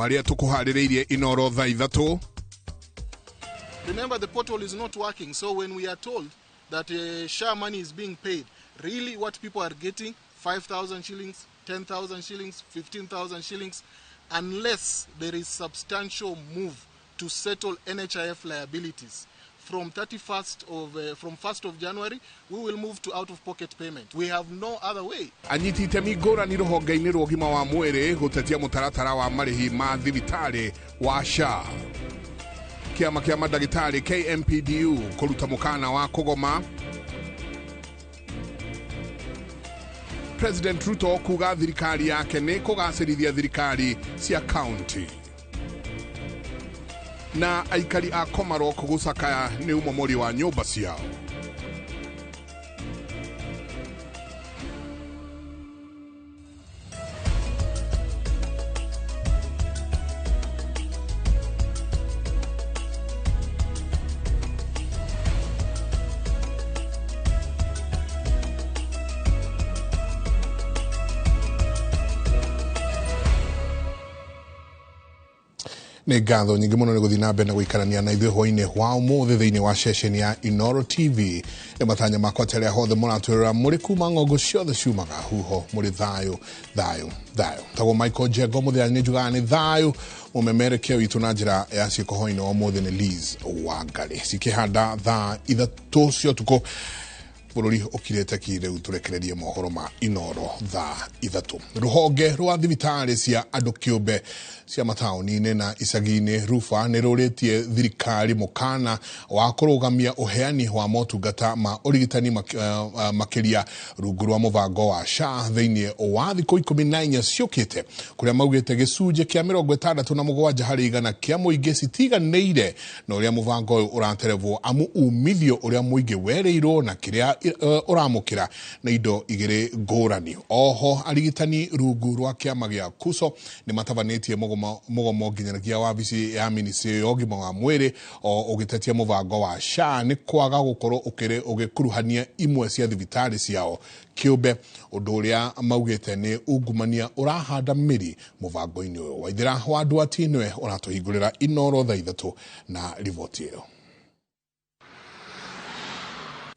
Marĩa tũkũharĩrĩirie Inoro thaa 3. Remember, the portal is not working, so when we are told that SHA money is being paid, really what people are getting, 5,000 shillings, 10,000 shillings, 15,000 shillings, unless there is substantial move to settle NHIF liabilities. From 1st of January, we will move to out-of-pocket payment. We have no other way. Anyiti itemi ngũrani rũhonge-inĩ rwa ũgima wa mwĩrĩ gũtetia mũtaratara wa marĩhi ma thibitarĩ wa SHA. Kĩama kĩa mandagĩtarĩ KMPDU kũruta mũkana wa kũgoma. President Ruto kuga thirikari yake nĩ kũgacĩrithia thirikari cia county. Na aikari a Komarok gũcakaya nĩ umomori wa nyũmba ciao. Nĩ ngatho nyingĩ mũno nĩ gũthiĩ na mbere na gũikarania na ithuĩ hwainĩ wa ũmũthĩ thĩinĩ wa ceceni ya Inoro TV. Nĩ matanya makwa atĩ arĩa hothe mũratwĩrora mũrĩ kuma ng'ongo ciothe ciumaga huho mũrĩ thayũ thayũ thayũ. Tagwo Michael Njengo mũthenya nĩ njugaga nĩ thayũ. Mũmemerekia witũ na njĩra ya ciĩko hwainĩ wa ũmũthĩ nĩ Liz Wangari. Cikĩhanda thaa 3 cia ũtukũ bũrũri ũkirĩte ki rĩu tũrekererie mohoro ma Inoro thaa 3. Rũhonge rwa thibitarĩ cia andũ kĩũmbe cia mataũni-inĩ na icagi-inĩ Rufa nĩ rũrĩtie thirikari mũkana wa kũrũgamia ũheani wa motungata ma ũrigitani makĩria rungu rwa mũbango wa SHA thĩinĩ wa thikũ 14 ciũkĩte, kũrĩa maugĩte gĩcunjĩ kĩa 67 harĩ igana kĩa mũingĩ citiganĩire na ũrĩa mũbango ũyũ ũraterebwo amu umithio ũrĩa mũingĩ werĩirwo na kĩrĩa ũramũkĩra na indo igĩrĩ ngũrani. Oho arigitani rungu rwa kĩama gĩa KUSO nĩ matabanĩtie mũgomo nginyagia wabici ya ministry ya ũgima wa mwĩrĩ o ũgĩtetia mũbango wa SHA nĩ kwaga gũkorwo ũgĩkuruhania imwe cia thibitarĩ ciao kĩũmbe, ũndũ ũrĩa maugĩte nĩ ungumania ũrahanda mĩri mũbango-inĩ ũyũ. Waithĩra wa Nduati nĩwe ũratũhingũrĩra Inoro thaa 3 na riboti ĩyo.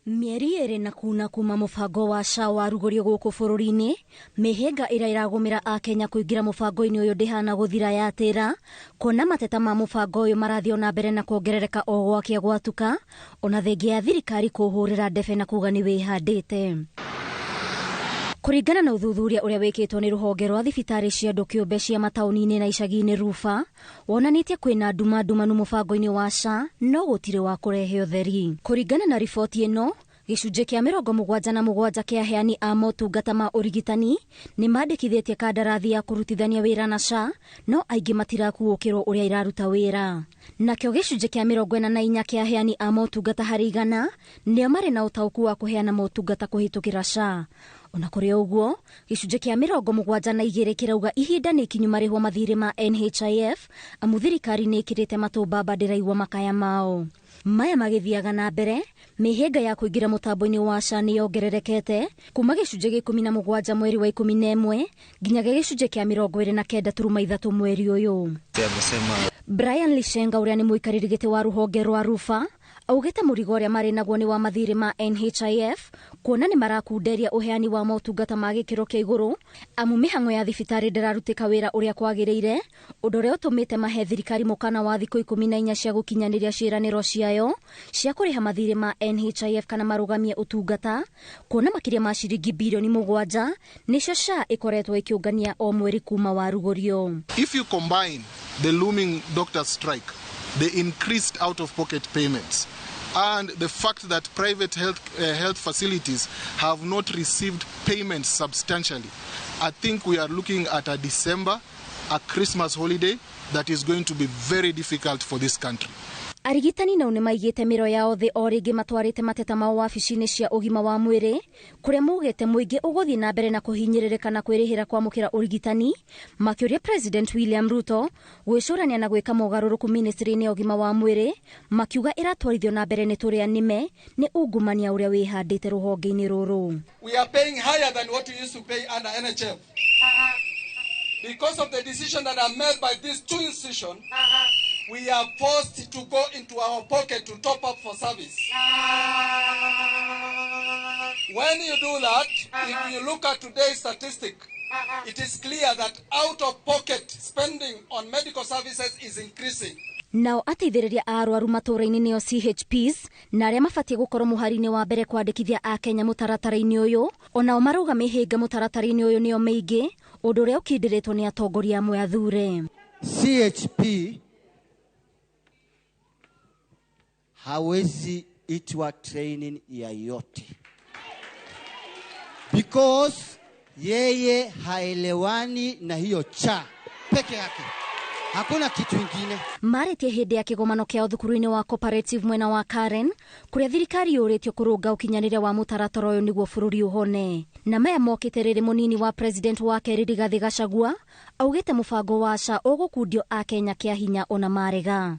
Mĩeri ĩrĩ na kuna kuma mũbango wa SHA warugũrio gũkũ bũrũri-inĩ, mĩhĩnga ĩrĩa ĩragũmĩra akenya kũingĩra mũbango-inĩ ũyũ ndĩhana gũthira yatĩra, kuona mateta ma mũbango ũyũ marathiĩ na mbere na kuongerereka o gwakĩa gwatuka, ona thengia ya thirikari kũhũrĩra ndebe na kuga nĩ wĩhandĩte. Kũringana na ũthuthuria ũrĩa wĩkĩtwo nĩ rũhonge rwa thibitarĩ cia andũ kĩũmbe cia mataũni-inĩ na icagi-inĩ Rufa, wonanĩtie kwĩna nduma ndumanu mũbango-inĩ wa SHA, no gũtirĩ wa kũrehe ũtheri. Kũringana na riboti ĩno, gĩcunjĩ kĩa 77 kĩa aheani a motungata ma ũrigitani nĩ mandĩkithĩtie kandarathi ya kũrutithania wĩra na SHA, no aingĩ matirakuũkĩrwo ũrĩa iraruta wĩra. Nakĩo gĩcunjĩ kĩa 44 kĩa aheani a motungata harĩ igana nĩo marĩ na ũtaũku wa kũheana motungata kũhĩtũkĩra SHA. Ona kũrĩ ũguo, gĩcunjĩ kĩa 72 kĩrauga ihinda nĩ ikinyu marĩhwo mathirĩ ma NHIF, amu thirikari nĩ ĩkĩrĩte matũ mbamba ndĩraigua makaya mao. Maya magĩthiaga na mbere, mĩhĩnga ya kũingĩra mũtambo-inĩ wa SHA nĩ yongererekete kuma gĩcunjĩ gĩa 17 mweri wa 11 nginya gĩcunjĩ kĩa 29.3 mweri ũyũ. Brian Lishenga ũrĩa nĩ mũikarĩri gĩtĩ wa rũhonge rwa Rufa augĩte mũrigo ũrĩa marĩ naguo nĩ wa mathirĩ ma NHIF, kuona nĩ marakunderia ũheani wa motungata ma gĩkĩro kĩa igũrũ, amu mĩhang'o ya thibitarĩ ndĩrarutĩka wĩra ũrĩa kwagĩrĩire, ũndũ ũrĩa ũtũmĩte mahe thirikari mũkana wa thikũ 14 cia gũkinyanĩria ciĩranĩro ciayo cia kũrĩha mathirĩ ma NHIF kana marũgamie ũtungata, kuona makĩria ma ciringi birioni 7 nĩcio SHA ĩkoretwo ĩkĩũngania o mweri kuma warugũrio. If you combine the looming doctor strike, the increased out-of-pocket payments, and the fact that private health facilities have not received payments substantially, I think we are looking at a December, a Christmas holiday that is going to be very difficult for this country. Arigitani nao nĩmaigĩte mĩro yao thĩ o rĩngĩ matwarĩte mateta mao wabici-inĩ cia ũgima wa mwĩrĩ, kũrĩa maugĩte mũingĩ ũgũthiĩ na mbere na kũhinyĩrĩrĩka na kwĩrĩhĩra kwamũkĩra ũrigitani, makĩũria President William Ruto gwĩcũrania na gwĩka mogarũrũku ministry-inĩ ya ũgima wa mwĩrĩ, makiuga ĩratwarithio na mbere nĩ tũrĩa nĩme nĩ ungumania ũrĩa wĩhandĩte rũhonge-inĩ rũrũ. We are paying higher than what we used to pay under NHF. Because of the decision that are made by these two institutions, we are forced to go into our pocket to top up for service. When you do that, if you look at today's statistic, it is clear that out-of-pocket spending on medical services is increasing. Nao ateithĩrĩria a arwaru matũũra-inĩ nĩo CHPs na arĩa mabatiĩ gũkorwo mũhari-inĩ wa mbere kwandĩkithia akenya mũtaratara-inĩ ũyũ, onao marauga mĩhĩnga mũtaratara-inĩ ũyũ nĩyo mĩingĩ, ũndũ ũrĩa ũkindĩrĩtwo nĩ atongoria amwe athure. CHP hawezi itwa training yoyote because yeye haelewani na hiyo cha peke yake, hakuna kitu ingine. Marĩtie hĩndĩ ya kĩgomano kĩao thukuru-inĩ wa Cooperative mwena wa Karen, kũrĩa thirikari yũrĩtio kũrũnga ũkinyanĩria wa mũtaratara ũyũ nĩguo bũrũri ũhone. Na maya mokĩte rĩrĩ mũnini wa president wa kerĩ Rigathĩ Gachagua augĩte mũbango wa SHA ũgũkundio akenya kĩa hinya ona marega.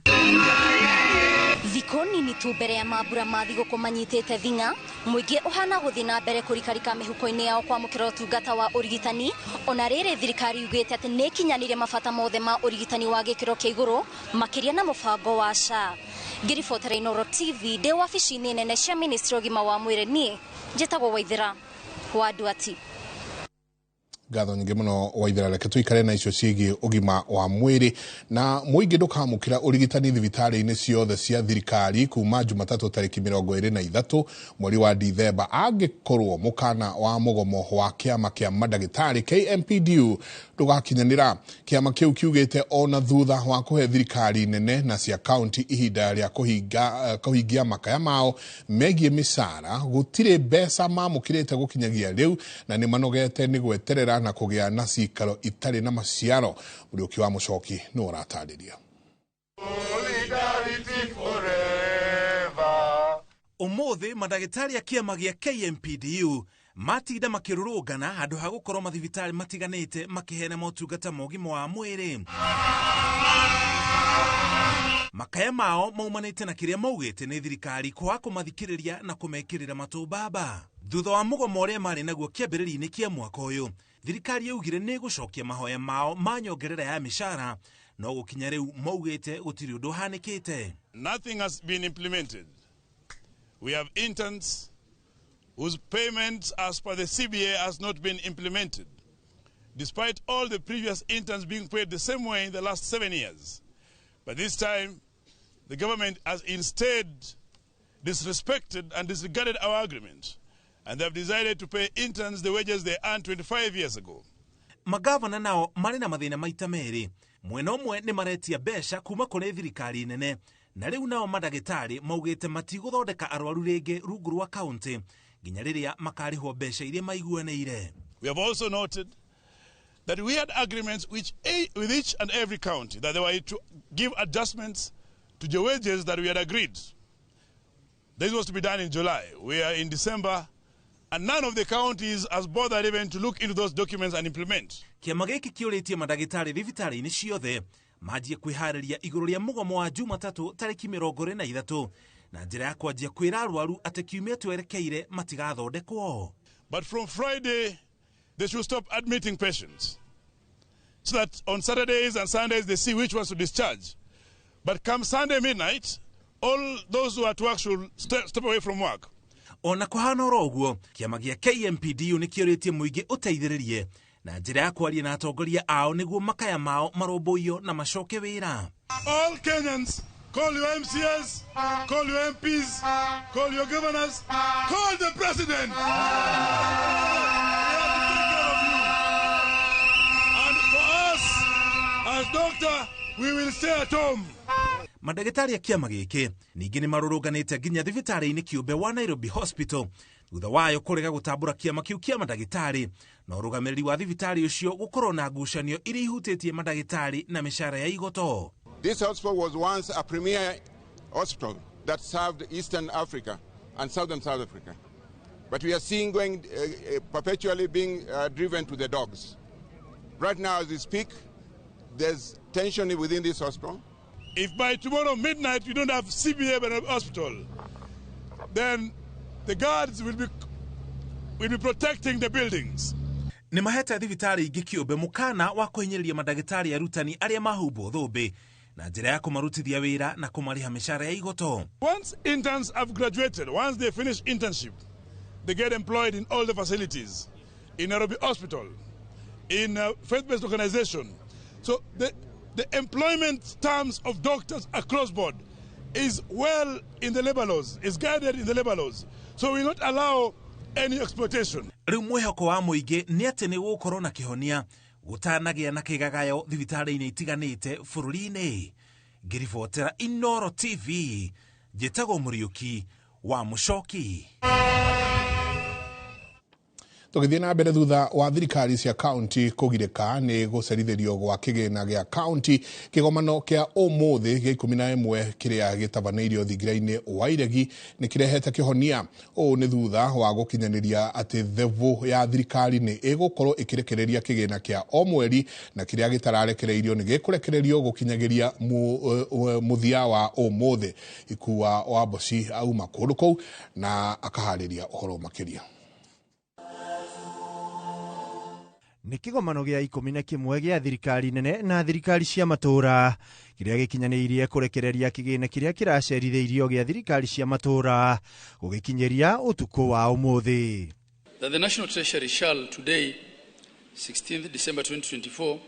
Thikũ nini tu mbere ya mambura ma thigũkũ manyitĩte thing'a, mũingĩ ũhana gũthiĩ na mbere kũrikarika mĩhuko-inĩ yao kwamũkĩra ũtungata wa ũrigitani, ona rĩrĩ thirikari yugĩte atĩ nĩ ĩkinyanĩire mabata mothe ma ũrigitani wa gĩkĩro kĩa igũrũ makĩria na mũbango wa SHA. Ngĩribotera Inooro TV ndĩ wabici-inĩ nene cia Ministry ũgima wa mwĩrĩ, niĩ njĩtagwo Waithera wa Nduati. Ngatho nyingĩ mũno Waithera, reke tũikare na icio ciĩgiĩ ũgima wa mwĩrĩ. Na mũingĩ ndũkamũkĩra ũrigitani thibitarĩ-inĩ ciothe cia thirikari kuma Jumatatũ tarĩki 23 mweri wa Dithemba, angĩkorwo mũkana wa mũgomo wa kĩama kĩa mandagĩtarĩ KMPDU ndũgakinyanĩra. Kĩama kĩu kiugĩte ona thutha wa kũhe thirikari nene na cia kaunti ihinda rĩa kũhingia makaya mao megiĩ mĩcara, gũtirĩ mbeca mamũkĩrĩte gũkinyagia rĩu, na nĩ manogete nĩ gweterera na kũgĩa na cikaro itarĩ na maciaro. Mũriũki wa Mũcoki nĩ ũratarĩria. Ũmũthĩ mandagĩtarĩ a kĩama gĩa KMPDU matinda makĩrũrũngana handũ ha gũkorwo mathibitarĩ matiganĩte makĩheana motungata ma ũgima wa mwĩrĩ. Makaya mao maumanĩte na kĩrĩa maugĩte nĩ thirikari kwaga kũmathikĩrĩria na kũmekĩrĩra matũ. Thutha wa mũgomo ũrĩa marĩ naguo kĩambĩrĩria-inĩ kĩa mwaka ũyũ, thirikari yaugire nĩ ĩgũcokia mahoya mao ma nyongerera ya mĩcara, no gũkinya rĩu maugĩte gũtirĩ ũndũ ũhanĩkĩte. Nothing has been implemented. We have interns whose payments as per the CBA has not been implemented, despite all the previous interns being paid the same way in the last 7 years. But this time, the government has instead disrespected and disregarded our agreement, and they have decided to pay interns the wages they earned 25 years ago. Magavana nao marĩ na mathĩna maita merĩ. Mwena ũmwe nĩ maretia mbeca kuma kũrĩ thirikari nene, na rĩu nao mandagĩtarĩ maugĩte matigũthondeka arwaru rĩngĩ rungu rwa kaunti nginya rĩrĩa makarĩhwo mbeca iria maiguanĩire. We have also noted that we had agreements with each and every county that they were to give adjustments to the wages that we had agreed. This was to be done in July. We are in December, and none of the counties has bothered even to look into those documents and implement. Kĩama gĩkĩ kĩũrĩtie mandagĩtarĩ thibitarĩ-inĩ ciothe manjie kwĩharĩria igũrũ rĩa mũgomo wa Jumatatũ tarĩki 23 na njĩra ya kwanjia kwĩra arwaru atĩ kiumia twerekeire matigathondekwo. But from Friday, they should stop admitting patients so that on Saturdays and Sundays they see which ones to discharge. But come Sunday midnight, all those who are at work should step away from work. Ona kũhana oro ũguo, kĩama gĩa KMPDU nĩ kĩũrĩtie mũingĩ ũteithĩrĩrie na njĩra ya kwaria na atongoria ao nĩguo makaya mao marũmbũiyo na macoke wĩra. All Kenyans, call your MCAs, call your MPs, call your governors, call the president. We have to take care of you. And for us, as doctor, we will stay at home. Mandagĩtarĩ a kĩama gĩkĩ ningĩ nĩ marũrũnganĩte nginya thibitarĩ-inĩ kĩũmbe wa Nairobi Hospital thutha wayo kũrega gũtambũra kĩama kĩu kĩa mandagĩtarĩ na ũrũgamĩrĩri wa thibitarĩ ũcio gũkorwo na ngucanio iria ihutĩtie mandagĩtarĩ na mĩcara ya igoto. This hospital was once a premier hospital that served Eastern Africa and Southern South Africa. But we are seeing going perpetually being driven to the dogs. Right now as we speak, there's tension within this hospital. If by tomorrow midnight you don't have CBA in the hospital, then the guards will be protecting the buildings. Nĩ mahete thibitarĩ ingĩ kĩũmbe mũkana wa kũhinyĩrĩria mandagĩtarĩ arutani arĩa mahumbwo thũmbĩ na njĩra ya kũmarutithia wĩra na kũmarĩha mĩcara ya igoto. Once interns have graduated, once they finish internship, they get employed in all the facilities, in Nairobi Hospital, in a faith-based organization. So the employment terms of doctors across board is well in the labor laws, is guided in the labor laws. So we will not allow any exploitation. Rĩu mwĩhoko wa mũingĩ nĩ atĩ nĩ gũgũkorwo na kĩhonia gũtanagĩa na kĩgagayo thibitarĩ-inĩ itiganĩte bũrũri-inĩ. Ngĩribotera Inooro TV, njĩtagwo Mũriũki wa Mũcoki. Tũgĩthiĩ na mbere thutha wa thirikari cia kaunti kũgirĩka nĩ gũcerithĩrio gwa kĩgĩna gĩa kaunti, kĩgomano kĩa ũmũthĩ gĩa 11 kĩrĩa gĩtabanĩirio thingira-inĩ wa Iregi nĩ kĩrehete kĩhonia. Ũũ nĩ thutha wa gũkinyanĩria atĩ thevũ ya thirikari nĩ ĩgũkorwo ĩkĩrekereria kĩgĩna kĩa o mweri na kĩrĩa gĩtararekereirio nĩ gĩkũrekererio gũkinyagĩria mũthia wa ũmũthĩ. Ikua wa Mboci auma kũndũ kũu na akaharĩria ũhoro makĩria. Nĩ kĩgomano gĩa 11 gĩa thirikari nene na thirikari cia matũũra kĩrĩa gĩkinyanĩirie kũrekereria kĩgĩna kĩrĩa kĩracerithĩirio gĩa thirikari cia matũũra gũgĩkinyĩria ũtukũ wa ũmũthĩ. That the National Treasury shall today, 16th December 2024,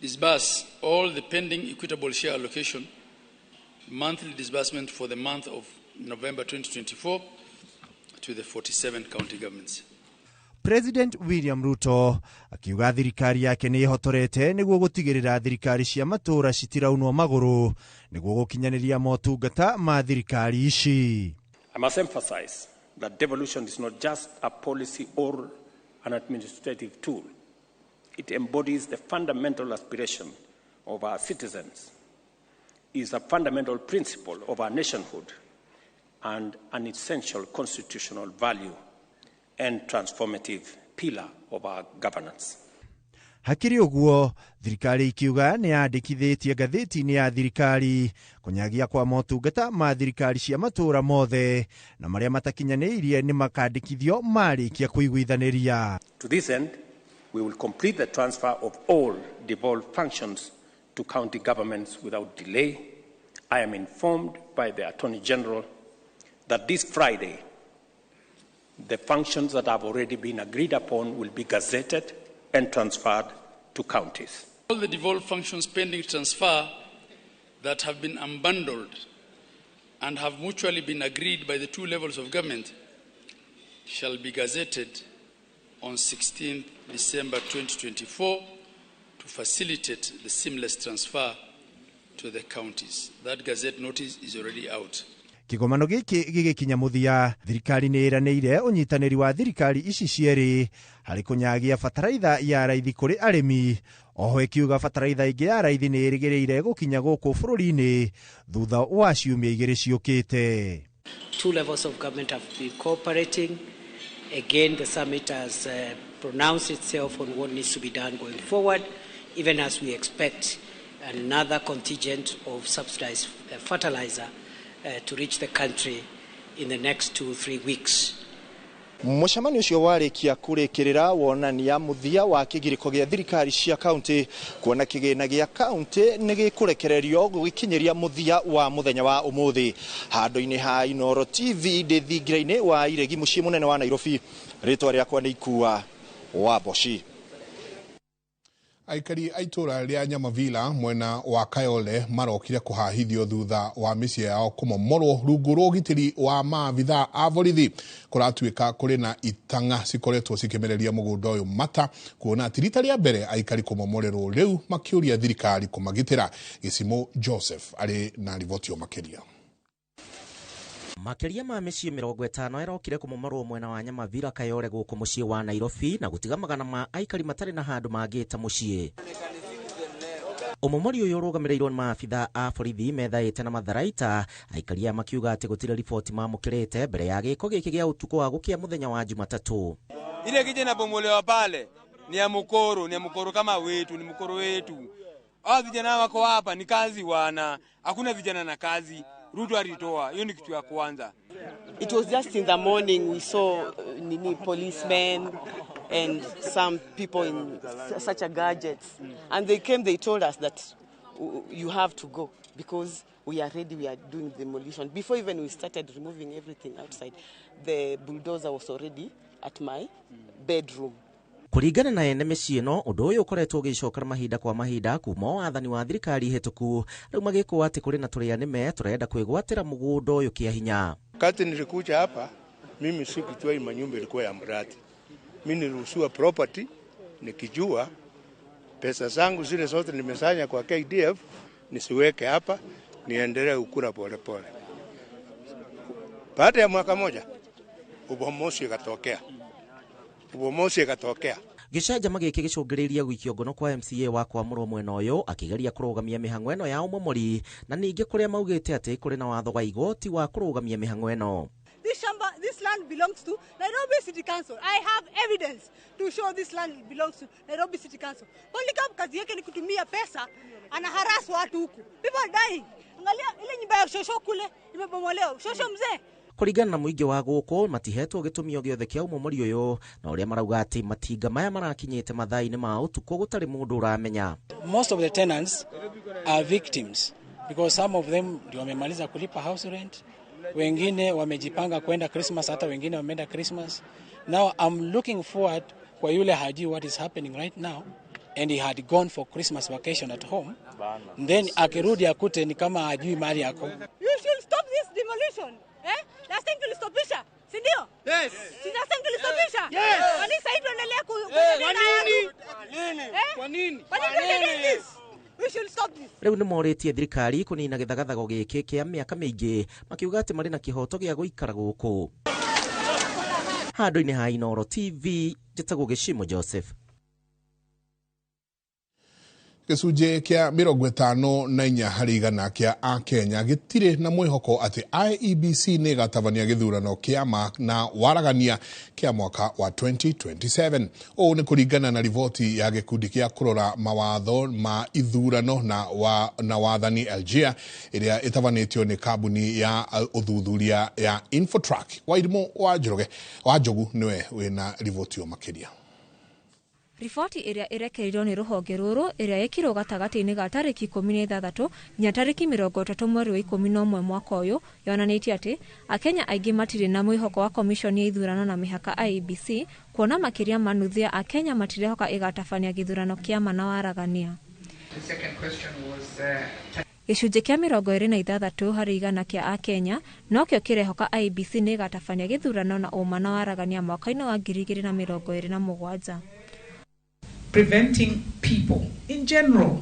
disburse all the pending equitable share allocation monthly disbursement for the month of November 2024 to the 47 county governments. President William Ruto akiuga thirikari yake nĩ ĩhotorete nĩguo gũtigĩrĩra thirikari cia matũũra citiraunwo magũrũ nĩguo gũkinyanĩria motungata ma thirikari ici. I must emphasize that devolution is not just a policy or an administrative tool. It embodies the fundamental aspiration of our citizens, is a fundamental principle of our nationhood, and an essential constitutional value and transformative pillar of our governance. Hakĩrĩ ũguo, thirikari ikiuga nĩ yandĩkithĩtie ngathĩti-inĩ ya thirikari kũnyagia kwa motungata ma thirikari cia matũũra mothe na marĩa matakinyanĩirie nĩ makandĩkithio marĩkia kũiguithanĩria. To this end, we will complete the transfer of all devolved functions to county governments without delay. I am informed by the Attorney General that this Friday, the functions that have already been agreed upon will be gazetted and transferred to counties. All the devolved functions pending transfer that have been unbundled and have mutually been agreed by the two levels of government shall be gazetted on 16th December 2024 to facilitate the seamless transfer to the counties. That gazette notice is already out. Kĩgomano gĩkĩ gĩgĩkinya mũthia, thirikari nĩ ĩranĩire ũnyitanĩri wa thirikari ici cierĩ harĩ kũnyagia bataraitha ya raithi kũrĩ arĩmi. Oho ĩkiuga bataraitha ĩngĩ ya raithi nĩ ĩrĩgĩrĩire gũkinya gũkũ bũrũri-inĩ thutha wa ciumia igĩrĩ ciũkĩte. Two levels of government have been cooperating. Again, the summit has pronounced itself on what needs to be done going forward, even as we expect another contingent of subsidized fertilizer to reach the country in the next 2-3 weeks. Mũcemanio ũcio warĩkia kũrĩkĩrĩra wonania mũthia wa kĩgirĩko gĩa thirikari cia kaunti kuona kĩgĩna gĩa kaunti nĩ gĩkũrekererio gũgĩkinyĩria mũthia wa mũthenya wa ũmũthĩ. Handũ-inĩ ha Inooro TV ndĩ thingira-inĩ wa Iregi mũciĩ mũnene wa Nairobi, rĩtwa rĩakwa nĩ Ikua wa Mboci. Aikari a itũũra rĩa Nyamavila mwena wa Kayole marokire kũhahithio thutha wa mĩciĩ yao kũmomorwo rungu rwa ũgitĩri wa maabithaa a borithi. Kũratuĩka kũrĩ na itang'a cikoretwo cikĩmereria mũgũnda ũyũ mata, kuona atĩ rita rĩa mbere aikari kũmomorerwo rĩu makĩũria thirikari kũmagitĩra. Gĩcimo Joseph arĩ na riboti makĩria. Makĩria ma mĩciĩ 50 ĩrokire kũmomorwo mwena wa Nyamavila Kayole gũkũ mũciĩ wa Nairobi na gũtiga magana ma aikari matarĩ na handũ mangĩta mũciĩ. Ũmomori ũyũ ũrũgamĩrĩirwo nĩ maabithaa a borithi methaĩte na matharaita, aikari aya makiuga atĩ gũtirĩ riboti mamũkĩrĩte mbere ya gĩko gĩkĩ gĩa ũtukũ wa gũkĩa mũthenya wa Jumatatũ. Ile kije inabomolewa pale ni ya mukoro, ni ya mukoro kama wetu, ni mukoro wetu. Hawa vijana wako hapa ni kazi wana, hakuna vijana na kazi. Ruto alitoa, hiyo ni kitu ya kwanza. It was just in the morning we saw nini policemen and some people in such a gadgets, and they came, they told us that you have to go because we are ready, we are doing demolition. Before even we started removing everything outside, the bulldozer was already at my bedroom. Kũringana na ene mĩciĩ ĩno ũndũ ũyũ ũkoretwo ũgĩcokera mahinda kwa mahinda kuma wathani wa thirikari hĩtũku rĩu magĩkwo atĩ kũrĩ na tũrĩa nĩme tũrenda kwĩgwatĩra mũgũnda ũyũ kĩa hinya. Wakati nilikuja hapa mimi sikujua hii manyumba ilikuwa ya mradi. Mimi niliruhusiwa property nikijua pesa zangu zile zote nimesanya kwa KDF nisiweke hapa niendelee kukula pole pole. Baada ya mwaka moja ubomosi ikatokea. Ubomosi ikatokea. Gĩcanjama gĩkĩ gĩcũngĩrĩirie gũikio ngono kwa MCA wa kwamũrwo mwena ũyũ akĩgeria kũrũgamia mĩhang'o ĩno ya ũmomori na ningĩ kũrĩa maugĩte atĩ kũrĩ na watho wa igoti wa kũrũgamia mĩhang'o ĩno. This land belongs to Nairobi City Council. I have evidence to show this land belongs to Nairobi City Council. Polycarp kazi yake ni kutumia pesa, anaharass watu huku. People are dying. Angalia ile nyumba ya shosho kule imebomolewa. Shosho mzee. Kũringana na mũingĩ wa gũkũ matihetwo gĩtũmi o gĩothe kĩa ũmomori ũyũ na ũrĩa marauga atĩ matinga maya marakinyĩte mathaa-inĩ ma ũtukũ gũtarĩ mũndũ ũramenya. Most of the tenants are victims because some of them ndio wamemaliza kulipa house rent, wengine wamejipanga kwenda Christmas, hata wengine wameenda Christmas. Now I'm looking forward kwa yule hajui what is happening right now and he had gone for Christmas vacation at home. Then akirudi akute ni kama hajui mali yako. You should stop this demolition. Eh? Last time tulistopisha, si ndio? Yes. Si last time tulistopisha? Yes. Kwa nini sasa tuendelee ku Kwa nini? Kwa nini? Kwa nini? We should stop this. Rĩu nĩ morĩtie thirikari kũnina gĩthagathago gĩkĩ kĩa mĩaka mĩingĩ makiuga atĩ marĩ na kĩhoto gĩa gũikara gũkũ. Handũ-inĩ ha Inooro TV njĩtagwo Gĩcimo Joseph. Gĩcunjĩ kĩa 54 harĩ igana kĩa Akenya gĩtirĩ na mwĩhoko atĩ IEBC nĩ ĩgatabania gĩthurano kĩa ma na waragania kĩa mwaka wa 2027. Ũũ nĩ kũringana na riboti ya gĩkundi kĩa kũrora mawatho ma ithurano na wathani Algeria ĩrĩa ĩtabanĩtio nĩ kambuni ya ũthuthuria ya Infotrack. Wairimũ wa Njogu nĩwe wĩna riboti ĩyo makĩria. Riboti ĩrĩa ĩrekereirio nĩ rũhonge rũrũ ĩrĩa ĩkirwo gatagatĩ-inĩ ga tarĩki 16 nginya tarĩki 30 mweri wa 11 mwaka ũyũ yonanĩtie atĩ Akenya aingĩ matirĩ na mwĩhoko wa komishoni ya ithurano na mĩhaka IEBC kuona makĩria ma nuthu ya Akenya matirehoka ĩgatabania gĩthurano kĩa ma na waragania. Gĩcunjĩ kĩa 26 harĩ igana kĩa Akenya nokĩo kĩrehoka IEBC nĩ ĩgatabania gĩthurano na ũma na waragania mwaka-inĩ wa 2027. Preventing people in general.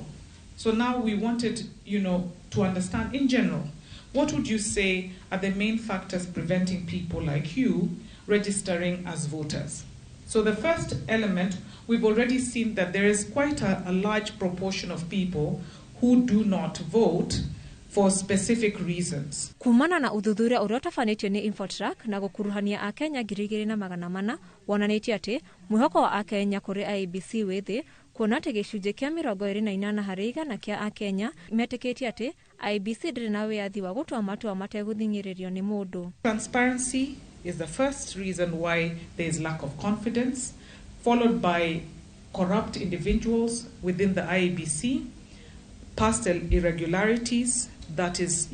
So now we wanted, to understand in general, what would you say are the main factors preventing people like you registering as voters? So the first element, we've already seen that there is quite a large proportion of people who do not vote for specific reasons. Kumana na ũthuthuria ũrĩa ũtabanĩtio nĩ Infotrack na gũkuruhania Akenya 2,400 wonanĩtie atĩ mwĩhoko wa Akenya kũrĩ IEBC wĩ thĩ kuona atĩ gĩcunjĩ kĩa 28 harĩ igana kĩa Akenya metĩkĩtie atĩ IEBC ndĩrĩ na wĩyathi wa gũtua matua mategũthing'ĩrĩrio nĩ mũndũ. Transparency is the first reason why there is lack of confidence, followed by corrupt individuals within the IEBC, past irregularities, that is,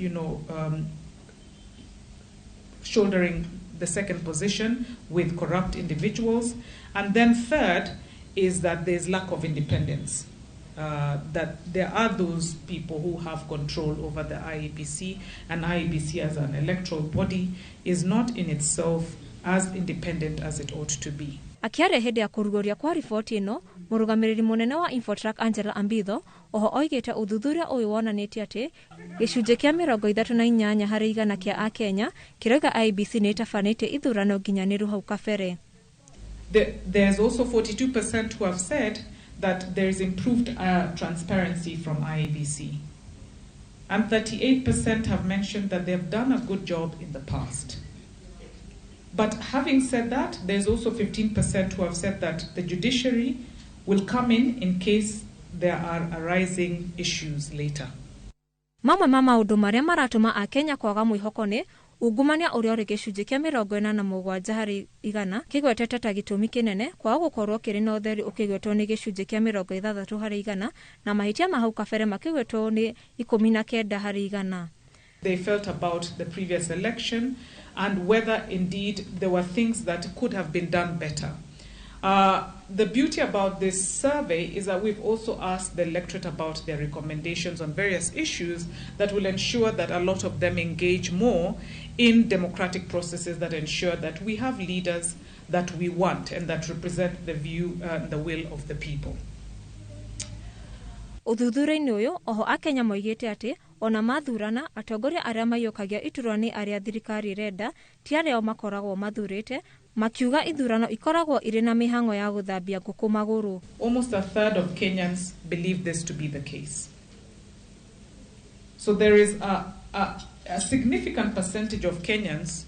shouldering the second position with corrupt individuals. And then third is that there's lack of independence, that there are those people who have control over the IEBC, and IEBC as an electoral body is not in itself as independent as it ought to be. Akiaria hĩndĩ ya kũrugũria kwa riboti ĩno, mũrũgamĩrĩri mũnene wa Infotrack Angela Ambitho oho oigĩte ũthuthuria ũyũ wonanĩtie atĩ gĩcunjĩ kĩa 38 harĩ igana kĩa Akenya kĩrauga IEBC nĩ ĩtabanĩtie ithurano nginyanĩru hau kabere. There's also 42% who have said that there is improved transparency from IEBC. And 38% have mentioned that they have done a good job in the past. But having said that, there's also 15% who have said that the judiciary will come in case there are arising issues later. Mamwe ma maũndũ marĩa maratũma Akenya kwaga mwĩhoko nĩ Ungumania ũrĩa ũrĩ gĩcunjĩ kĩa 87 harĩ igana kĩgwetete ta gĩtũmi kĩnene kwaga gũkorwo kĩrĩ na ũtheri ũkĩgwetwo nĩ gĩcunjĩ kĩa 60 harĩ igana na mahĩtia ma hau kabere makĩgwetwo nĩ 19 harĩ igana. They felt about the previous election and whether indeed there were things that could have been done better. The beauty about this survey is that we've also asked the electorate about their recommendations on various issues that will ensure that a lot of them engage more in democratic processes that ensure that we have leaders that we want and that represent the view and the will of the people. Ũthuthuria-inĩ ũyũ oho akenya moigĩte atĩ ona mathurana atongoria arĩa maiyũkagia iturwa nĩ arĩa thirikari ĩrenda ti arĩa o makoragwo mathurĩte makiuga ithurano ikoragwo irĩ na mĩhang'o ya gũthambia ngũkũ magũrũ. Almost a third of Kenyans believe this to be the case. So there is a significant percentage of Kenyans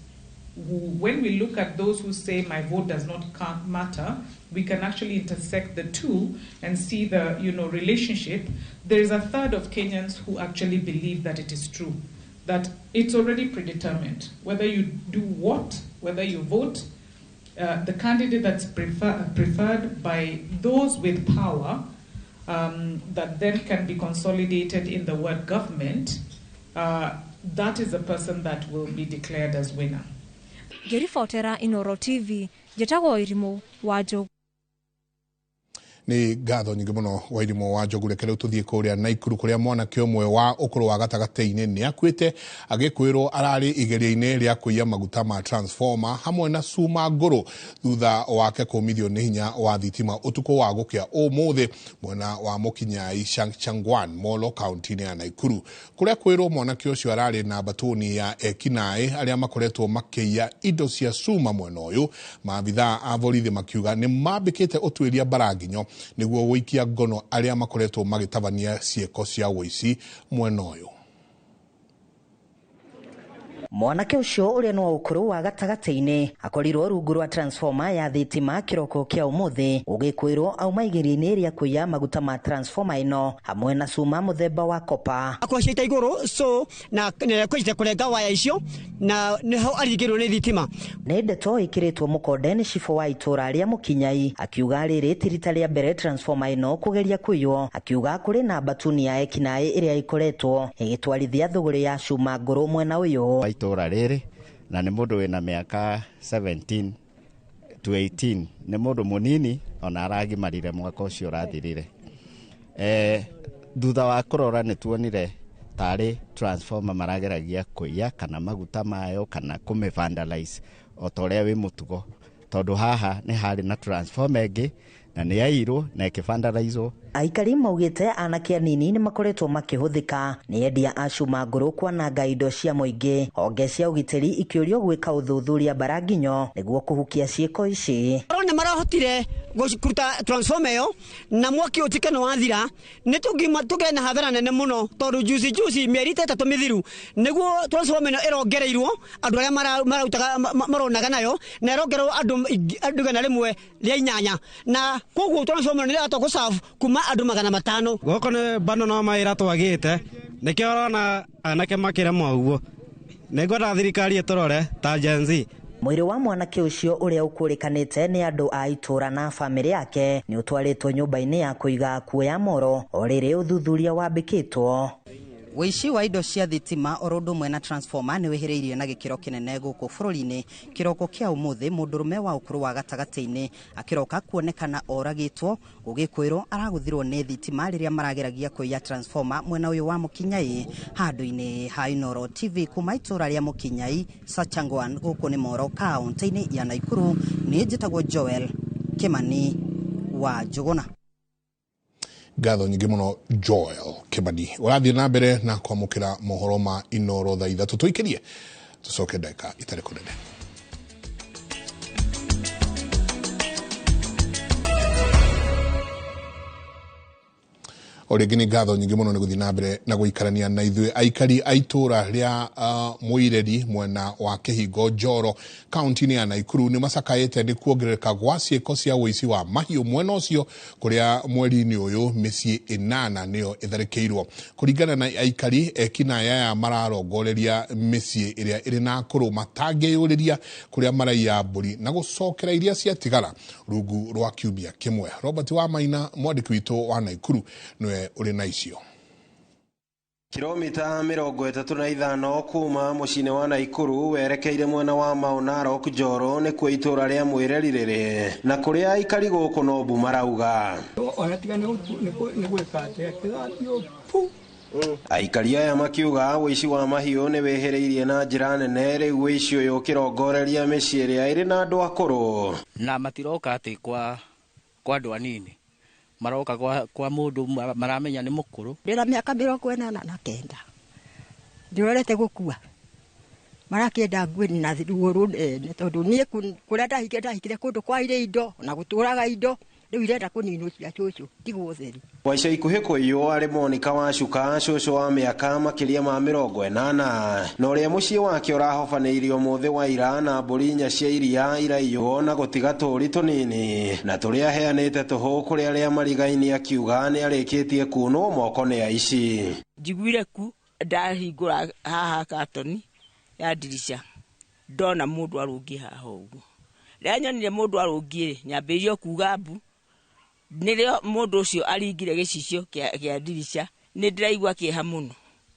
who, when we look at those who say my vote does not matter, we can actually intersect the two and see the relationship. There is a third of Kenyans who actually believe that it is true, that it's already predetermined. Whether you do what, whether you vote, the candidate that's preferred by those with power, that then can be consolidated in the word government, that is the person that will be declared as winner. Ngĩribotera Inooro TV, njĩtagwo Irimũ wa Njogu. Nĩ ngatho nyingĩ mũno wa Irimũ wa Njogu. Reke rĩu tũthiĩ kũrĩa Naikuru kũrĩa mwanake ũmwe wa ũkũrũ wa gatagatĩ-inĩ nĩ akuĩte agĩkwĩrwo ararĩ igeria-inĩ rĩa kũiya maguta ma transformer hamwe na cuma ngũrũ thutha wake kũmithio nĩ hinya wa thitima ũtukũ wa gũkĩa ũmũthĩ mwena wa Mũkinyai Changwan Molo kaunti-inĩ ya Naikuru kũrĩa kwĩrwo mwanake ũcio ararĩ na mbatũni ya ekinaĩ arĩa makoretwo makĩiya indo cia cuma mwena ũyũ. Maabithaa a borithi makiuga nĩ mambĩkĩte ũtuĩria mbaranginyo nĩguo gũikia ngono arĩa makoretwo magĩtabania ciĩko cia ũici mwena ũyũ. Mwanake ũcio ũrĩa nĩ wa ũkũrũ wa gatagatĩ-inĩ akorirwo rungu rwa transformer ya thitima kĩroko kĩa ũmũthĩ ũgĩkwĩrwo auma igeria-inĩ rĩa kũiya maguta ma transformer ĩno hamwe na cuma mũthemba wa kopa. Akwacĩte igũrũ so na kwĩte kũrenga waya icio na nĩho aringĩrwo nĩ thitima. Nĩ ndeto ĩkĩrĩtwo mũkonde nĩ cibũ wa itũra rĩa Mũkinyai akiuga rĩrĩ ti rita rĩa mbere transformer ĩno kũgeria kũiywo, akiuga kũrĩ na mbatuni ya ekinaĩ ĩrĩa ĩkoretwo ĩgĩtwarithia thũgũrĩ ya cuma ngũrũ mwena ũyũ. Itũra rĩrĩ na nĩ mũndũ wĩna mĩaka 17 to 18, nĩ mũndũ mũnini ona aragimarire mwaka ũcio ũrathirire. Thutha wa kũrora nĩ tuonire tarĩ transformer marageragia kũiya kana maguta mayo kana kũmĩ vandalize o ta ũrĩa wĩ mũtugo, tondũ haha nĩ harĩ na transformer ĩngĩ na nĩ yairwo na ĩkĩvandalizwo. Aikari maugĩte anake anini nĩ makoretwo makĩhũthĩka nĩ endia a cuma ngũrũ kwananga indo cia mũingĩ, honge cia ũgitĩri ikĩũrio gwĩka ũthuthuria mbaranginyo nĩguo kũhukia ciĩko ici. Nĩ marahotire kũruta transformer ĩyo na mwaki ũtuĩke nĩ wathira, nĩ tũngĩe na hathara nene mũno tondũ juzi juzi mĩeri ta ĩtatũ mĩthiru nĩguo transformer ĩno ĩrongereirwo andũ arĩa marautaga maronaga nayo na ĩrongererwo andũ 108 na koguo transformer nĩ ĩrahota gũserve kuma andũ 500. Gũkũ nĩ bado no mawĩra twagĩte nĩkĩo ũrona anake makĩremwo ũguo. Nĩngwenda thirikari ĩtũrore ta Gen Z. Mwĩrĩ wa mwanake ũcio ũrĩa ũkũrĩkanĩte nĩ andũ a itũra na bamĩrĩ yake nĩ ũtwarĩtwo nyũmba-inĩ ya kũiga akuũ ya Moro o rĩrĩ ũthuthuria wambĩkĩtwo. Ũici wa indo cia thitima oro ũndũ ũmwe na transformer nĩ wĩhĩrĩirie na gĩkĩro kĩnene gũkũ bũrũri-inĩ. Kĩroko kĩa ũmũthĩ mũndũrũme wa ũkũrũ wa gatagatĩ-inĩ akĩroka kuonekana oragĩtwo gũgĩkwĩrwo aragũthirwo nĩ thitima rĩrĩa marageragia kũiya transformer mwena ũyũ wa Mũkinyai handũ-inĩ ha Inooro TV kuma itũra rĩa Mũkinyai Sachangwan gũkũ nĩ Moro kaũntĩ-inĩ ya Naikuru. Nĩ njĩtagwo Joel Kimani wa Njũgũna. Ngatho nyingĩ mũno Joel Kimani. Ũrathiĩ na mbere na kwamũkĩra mohoro ma Inooro thaa 3 tũikĩrie tũcoke ndagĩka itarĩ kũnene. O rĩngĩ nĩ ngatho nyingĩ mũno nĩ gũthiĩ na mbere na gũikarania na ithuĩ. Aikari a itũũra rĩa Mũireri mwena wa Kĩhingo Njoro kaunti-inĩ ya Naikuru nĩ macakaĩte nĩ kuongerereka gwa ciĩko cia ũici wa mahiũ mwena ũcio, kũrĩa mweri-inĩ ũyũ mĩciĩ 8 nĩyo ĩtharĩkĩirwo. Kũringana na aikari, ekinaĩ aya mararongoreria mĩciĩ ĩrĩa ĩrĩ na akũrũ matangĩyũrĩria, kũrĩa maraiya mbũri na gũcokera iria ciatigara rungu rwa kiumia kĩmwe. Robert Wamaina, mwandĩki witũ wa Naikuru, nĩwe ũrĩ na icio. Kilomita 35 kuma mũciĩ-inĩ wa Naikuru werekeire mwena wa Mau Narok Njoro nĩkuo itũũra rĩa Mwĩreri rĩrĩ, na kũrĩa aikari gũkũ no mbu marauga. Ona tiga nĩ gwĩka atĩa kĩrathio pu. Aikari aya makiuga ũici wa mahiũ nĩ wĩhĩrĩirie na njĩra nene, rĩu ũici ũyũ ũkĩrongoreria mĩciĩ ĩrĩa ĩrĩ na andũ akũrũ. Na matiroka atĩ kwa andũ anini, maroka kwa mũndũ maramenya nĩ mũkũrũ. Ndĩna mĩaka 89 ndĩrorete gũkua, marakĩenda ngue na ruo rũnene, tondũ niĩ kũrĩa ndahikire kũndũ kwaire indo na gũtũraga indo, rĩu irenda kũninwo cia cũcũ tigwo ũtheri. Kwa ica ikuhĩ kũiywo arĩ Monica Wacuka, cũcũ wa mĩaka makĩria ma 80, na ũrĩa mũciĩ wake ũrahobanĩirio mũthĩ wa ira na mbũri 4 cia iria iraiywo na gũtiga tũũri tũnini, na tũrĩa aheanĩte tũhũ kũrĩ arĩa marigaini, akiuga nĩ arĩkĩtie kunwo moko nĩ aici. Njiguire ku ndahingũra haha katoni ya ndirica ndona mũndũ arũngiĩ haha ũguo. Rĩrĩa nyonire mũndũ arũngiĩ nyambĩrĩirie kuga mbu, nĩrĩo mũndũ ũcio aringire gĩcicio kĩa ndirica. Nĩ ndĩraigua kĩeha mũno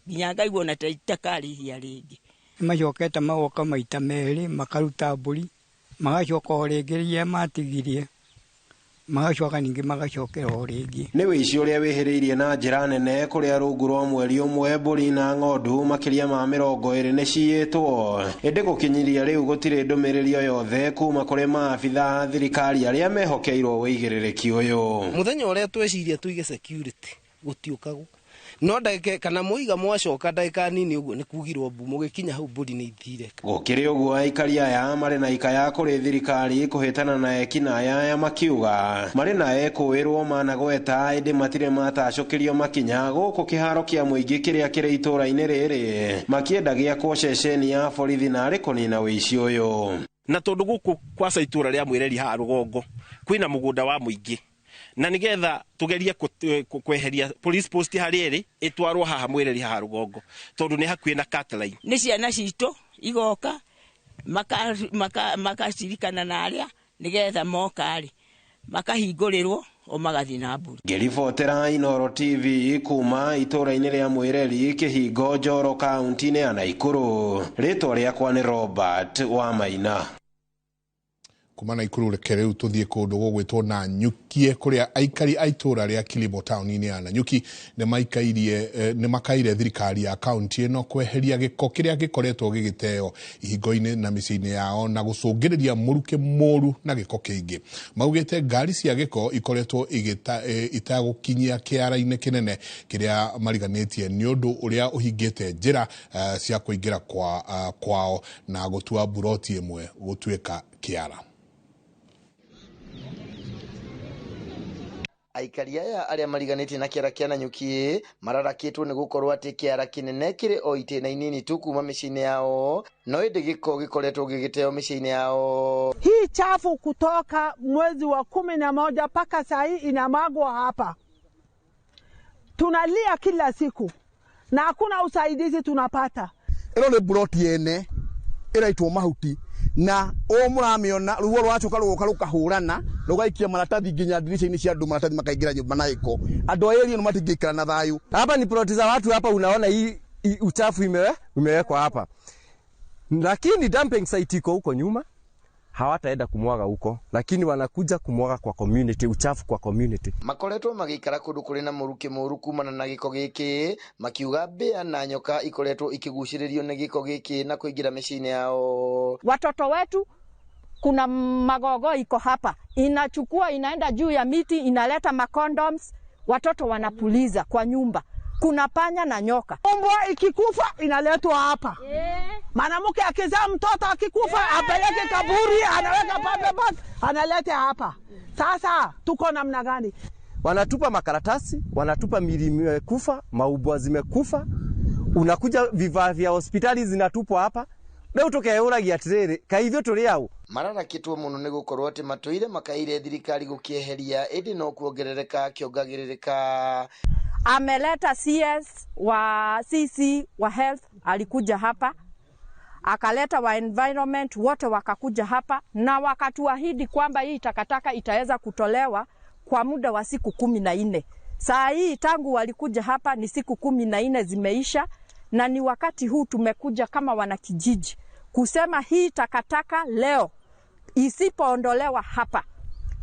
nginya ngaigua ona itakarĩhia rĩngĩ. Nĩmacokete magoka maita merĩ makaruta mbũri, magacoka o rĩngĩ rĩrĩa matigirie, magacoka ningĩ magacokera o rĩngĩ. Nĩ ũici ũrĩa wĩhĩrĩirie na njĩra nene, kũrĩa rungu rwa mweri ũmwe mbũri na ng'ondu makĩria ma 20 nĩ ciyĩtwo, ĩndĩ gũkinyiria rĩu gũtirĩ ndũmĩrĩri o yothe kuma kũrĩ maabitha a thirikari arĩa mehokeirwo ũigĩrĩrĩki ũyũ. Mũthenya ũrĩa tweciria tũige security gũtiũkagwo, no ndagĩka kana mũiga mwacoka ndagĩka nini ũguo nĩ kugirwo mbu, mũgĩkinya hau mbũri nĩ ithire. Gũkĩrĩ ũguo, aikari aya marĩ na ikaya kũrĩ thirikari kũhĩtana na ekinaĩ aya, makiuga marĩ na ekũĩrwo managweta, ĩndĩ matirĩ matacũkĩrio makinya gũkũ kĩharo kĩa mũingĩ kĩrĩa kĩrĩ itũũra-inĩ rĩrĩ, makĩenda gĩakwo ceceni ya borithi na arĩ kũnina ũici ũyũ. Na tondũ gũkũ kwaca itũũra rĩa Mwĩreri haha rũgongo kwĩna mũgũnda wa mũingĩ, na nigetha tugerie kweheria police post harĩa ĩrĩ ĩtwarwo haha Mwĩreri haha rũgongo, tondũ nĩ hakuhĩ na Catline. Nĩ ciana citũ igoka makacirikana na arĩa nigetha moka rĩ makahingũrĩrwo o magathiĩ na mbũri. Ngĩribotera Inooro TV kuma itũũra-inĩ rĩa Mwĩreri Kĩhingo Njoro kaunti-inĩ ya Naikuru, rĩtwa rĩakwa nĩ Robert Wamaina. Kuma Naikuru reke rĩu tũthiĩ kũndũ gũgwĩtwo Nanyukie, kũrĩa aikari a itũũra rĩa Kilimo taũni-inĩ ya Nanyuki nĩ makaire thirikari ya kaunti ĩno kweheria gĩko kĩrĩa gĩkoretwo gĩgĩteo ihingo-inĩ na mĩciĩ-inĩ yao na gũcũngĩrĩria mũrukĩ mũru na gĩko kĩingĩ. Maugĩte ngari cia gĩko ikoretwo itagũkinyia kĩara-inĩ kĩnene kĩrĩa mariganĩtie nĩ ũndũ ũrĩa ũhingĩte njĩra cia kũingĩra kwao na gũtua mburoti ĩmwe gũtuĩka kĩara. Aikari aya arĩa mariganĩtie na kĩara kĩa Nanyuki mararakĩtwo nĩ gũkorwo atĩ kĩara kĩnene kĩrĩ o itĩna inini tu kuma mĩciĩ-inĩ yao, no ĩndĩ gĩko gĩkoretwo gĩgĩteo mĩciĩ-inĩ yao. Hii chafu kutoka mwezi wa 11 mpaka saa hii inamwagwa hapa. Tunalia kila siku na hakuna usaidizi tunapata. Ĩno nĩ mburoti ene ĩraitwo mahuti na o mũramiona ruo rwacoka rũgoka rũkahũrana rũgaikia maratathi nginya ndirica-inĩ cia andũ, maratathi makaingĩra nyũmba na gĩko. Andũ a area ĩno matingĩikara na thayũ. Hapa ni ploti za watu hapa, unaona hii uchafu imewekwa hapa, lakini dumping site iko huko nyuma, hawataenda kumwaga huko, lakini wanakuja kumwaga kwa community, uchafu kwa community. Makoretwo magĩikara kũndũ kũrĩ na mũrukĩ mũru kumana na gĩko gĩkĩ, makiuga mbĩa na nyoka ikoretwo ikigucĩrĩrio nĩ gĩko gĩkĩ na kũingĩra mĩciĩ-inĩ yao. Watoto wetu, kuna magogo iko hapa, inachukua inaenda juu ya miti, inaleta macondoms, watoto wanapuliza kwa nyumba. Kuna panya na nyoka. Mbwa ikikufa inaletwa hapa. Mwanamke akizaa mtoto akikufa apeleke kaburi, anaweka pambe basi, analeta hapa. Sasa tuko namna gani? Wanatupa makaratasi, wanatupa mili imekufa, maubwa zimekufa, unakuja vifaa vya hospitali zinatupwa hapa. Rĩu tũkeyũragia atĩrĩrĩ, kaĩ ithuĩ tũrĩ aũ? Mararakĩtwo mũno nĩ gũkorwo atĩ matũire makaire thirikari gũkĩeheria ĩndĩ no kuongerereka kĩongagĩrĩrĩka. Ameleta CS wa CC wa health alikuja hapa, akaleta wa environment wote wakakuja hapa na wakatuahidi kwamba hii takataka itaweza kutolewa kwa muda wa siku 14. Saa hii tangu walikuja hapa ni siku 14 zimeisha, na ni wakati huu tumekuja kama wanakijiji kusema hii takataka leo isipoondolewa hapa,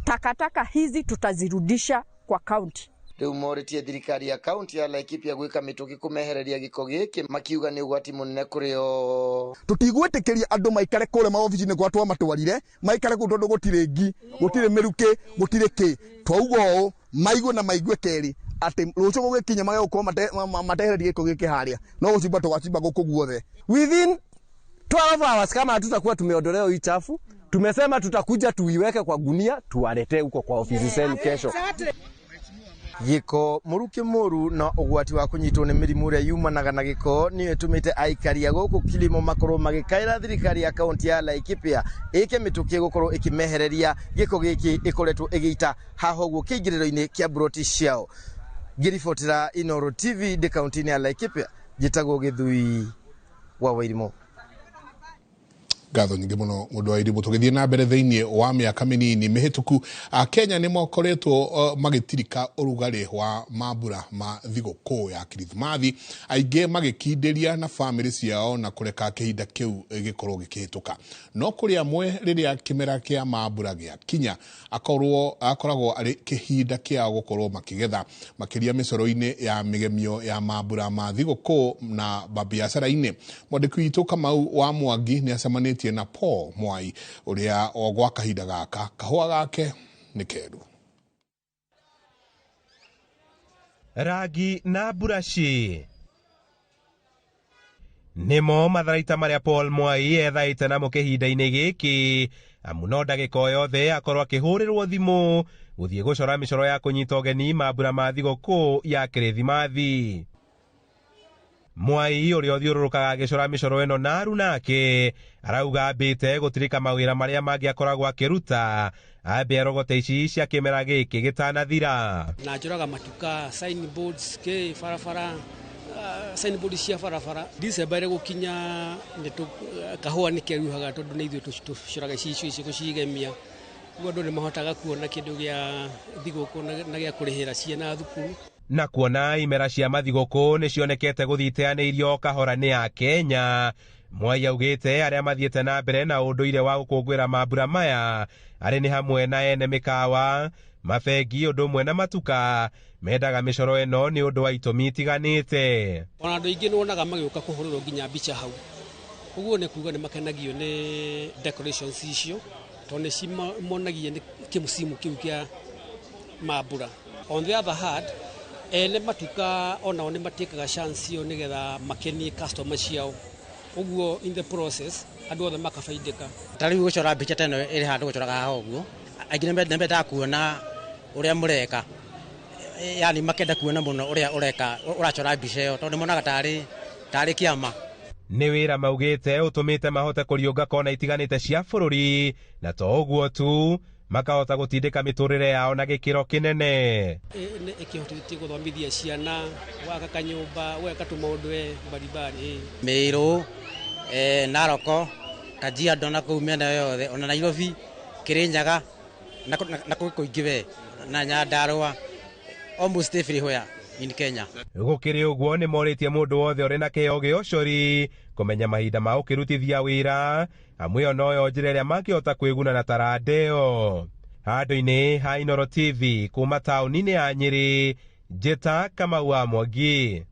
takataka hizi tutazirudisha kwa kaunti. Rĩu morĩtie thirikari ya kaunti ya Laikipia gwĩka mĩtũkĩ kũmehereria gĩko gĩkĩ makiuga nĩ ũgwati mũnene kũrĩ o. Tũtigwĩtĩkĩria andũ maikare kũrĩa maobici-inĩ kwa twamatwarire maikare kũu tondũ gũtirĩ ngi, gũtirĩ mĩrukĩ, gũtirĩ kĩ. Twauga ũũ maigue na maigue kerĩ atĩ rũciũ gũgĩkinya magegũkorwo matehererie gĩko gĩkĩ harĩa no gũcimba tũgacimba gũkũ guothe. Within 12 hours kama hatutakuwa tumeondolewa hii chafu, tumesema tutakuja tuiweke kwa gunia tuwaletee huko kwa ofisi zenu kesho. Gĩko mũrukĩ mũru na ũgwati wa kũnyitwo nĩ mĩrimũ ĩrĩa yumanaga na gĩko nĩyo ĩtũmĩte aikari a gũkũ Kilimo makorwo magĩkaĩra thirikari ya kaunti ya Laikipia ĩke mĩtũkĩ gũkorwo ĩkĩmehereria gĩko gĩkĩ ĩkoretwo ĩgĩita haha ũguo kĩingĩrĩro-inĩ kĩa mburoti ciao. Ngĩribotera Inooro TV ndĩ kaunti-inĩ ya Laikipia, njĩtagwo Gĩthui wa Wairimũ. Ngatho nyingĩ mũno mũndũ wa irimũ. Tũgĩthiĩ na mbere thĩinĩ wa mĩaka mĩnini mĩhĩtũku, Akenya nĩ makoretwo magĩtirika ũrugarĩ wa mambura ma thigũkũ ya Kirithimathi, aingĩ magĩkindĩria na bamĩrĩ ciao na kũreka kĩhinda kĩu gĩkorwo gĩkĩhĩtũka. No kũrĩ amwe rĩrĩa kĩmera kĩa mambura gĩakinya akoragwo arĩ kĩhinda kĩao gũkorwo makĩgetha, makĩria mĩcoro-inĩ ya mĩgemio ya mambura ma thigũkũ na mabiacara-inĩ. Mwandĩki witũ Kamau wa Mwangi nĩ acemanĩtie na Paul Mwai ũrĩa o gwa kahinda gaka kahũa gake nĩ keru. Rangi na burashi nĩmo matharaita marĩa Paul Mwai ethaĩte namo kĩhinda-inĩ gĩkĩ, amu no ndagĩka o yothe akorwo akĩhũrĩrwo thimũ gũthiĩ gũcora mĩcoro ya kũnyita ũgeni mambura ma thigũkũ ya Kĩrĩthimathi. Mwai ũrĩa ũthiũrũrũkaga agĩcora mĩcoro ĩno na arunake arauga ambĩte gũtirika mawĩra marĩa mangĩ akoragwo akĩruta ambe arogote ici cia kĩmera gĩkĩ gĩtanathira. Na njoraga matuka, signboards, kĩ barabara, signboard cia barabara. December ĩrĩ gũkinya kahũa nĩ keruhaga tondũ nĩ ithuĩ tũcoraga icicio ici gũcigemia. Ũguo andũ nĩ mahotaga kuona kĩndũ gĩa thigũkũ na gĩa kũrĩhĩra ciana thukuru. Na kuona imera cia mathigũkũ nĩ cionekete gũthiĩ iteanĩirio kahora nĩ Akenya, Mwai augĩte arĩa mathiĩte na mbere na ũndũire wa gũkũngũĩra mambura maya arĩ nĩ hamwe na ene mĩkawa, mabengi ũndũ ũmwe na matuka mendaga mĩcoro ĩno nĩ ũndũ wa itũmi itiganĩte. Ona andũ aingĩ nĩ wonaga magĩũka kũhũrĩrwo nginya mbica hau, ũguo nĩ kuga nĩ makenagio nĩ decorations icio tondũ nĩ cimonagia nĩ kĩmũcimu kĩu kĩa mambura. On the other hand, ene matuka onao nĩ matĩkaga chance ĩyo nĩgetha makenie customer ciao, ũguo in the process andũ othe makabaidĩka. Ta rĩu gũcora mbica ta ĩno ĩrĩ handũ gũcoraga haha ũguo, aingĩ nĩ mendaga kuona ũrĩa mũreka, yani makenda kuona mũno ũrĩa ũreka ũracora mbica ĩyo tondũ monaga tarĩ kĩama. Nĩ wĩra maugĩte ũtũmĩte mahote kũriũnga kona itiganĩte cia bũrũri, na to ũguo tu makahota gũtindĩka mĩtũrĩre yao na gĩkĩro kĩnene. Nĩ ĩkĩhotithĩtie gũthomithia ciana, gwaka kanyũmba, gweka tũmaũndũ mbalimbali. Mĩrũ, Naroko, Kajiado na kũu mĩena yothe, ona Nairobi, Kĩrĩnyaga na kũu kũingĩ we, na Nyandarũa, almost everywhere in Kenya. Gũkĩrĩ ũguo nĩ morĩtie mũndũ wothe ũrĩ na kĩyo gĩa ũcori kũmenya mahinda ma ũkĩrutithia wĩra, amu ĩyo noyo njĩra ĩrĩa mangĩhota kwĩguna na taranda ĩyo. Handũ-inĩ ha Inooro TV kuma taũni-inĩ ya Nyĩrĩ, Njĩta Kamau wa Mwangi.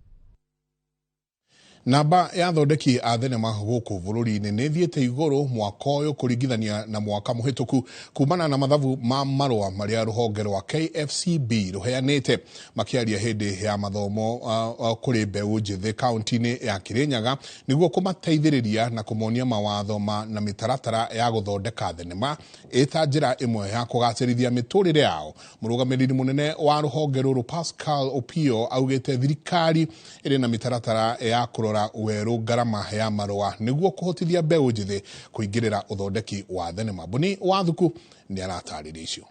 Namba ya athondeki a thenema gũkũ bũrũri-inĩ nĩ ĩthiĩte igũrũ mwaka ũyũ kũringithania na mwaka mũhĩtũku kumana na mathabu ma marũa marĩa rũhonge rwa KFCB rũheanĩte. Makĩaria hĩndĩ ya mathomo kũrĩ mbeũ njĩthĩ kaunti-inĩ ya Kirinyaga nĩguo kũmateithĩrĩria na kũmonia mawatho na mĩtaratara ya gũthondeka thenema ĩta njĩra ĩmwe ya kũgacĩrithia mĩtũrĩre yao. Mũrũgamĩrĩri mũnene wa rũhonge rũrũ Pascal Opio augĩte thirikari ĩrĩ na mĩtaratara ya kũrora werũ ngarama ya marũa nĩguo kũhotithia mbeũ njĩthĩ kũingĩrĩra ũthondeki wa thenema. Boni Wathuku nĩ aratarĩria icio.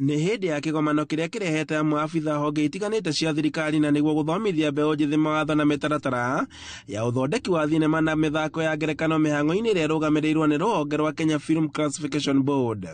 Nĩ hĩndĩ ya kĩgomano kĩrĩa kĩrehete amwe abitha honge itiganĩte cia thirikari na nĩguo gũthomithia mbeũ njĩthĩ mawatho na mĩtaratara ya ũthondeki wa thenema na mĩthako ya ngerekano mĩhang'o-inĩ ĩrĩa ĩrũgamĩrĩirwo nĩ rũhonge rwa Kenya Film Classification Board.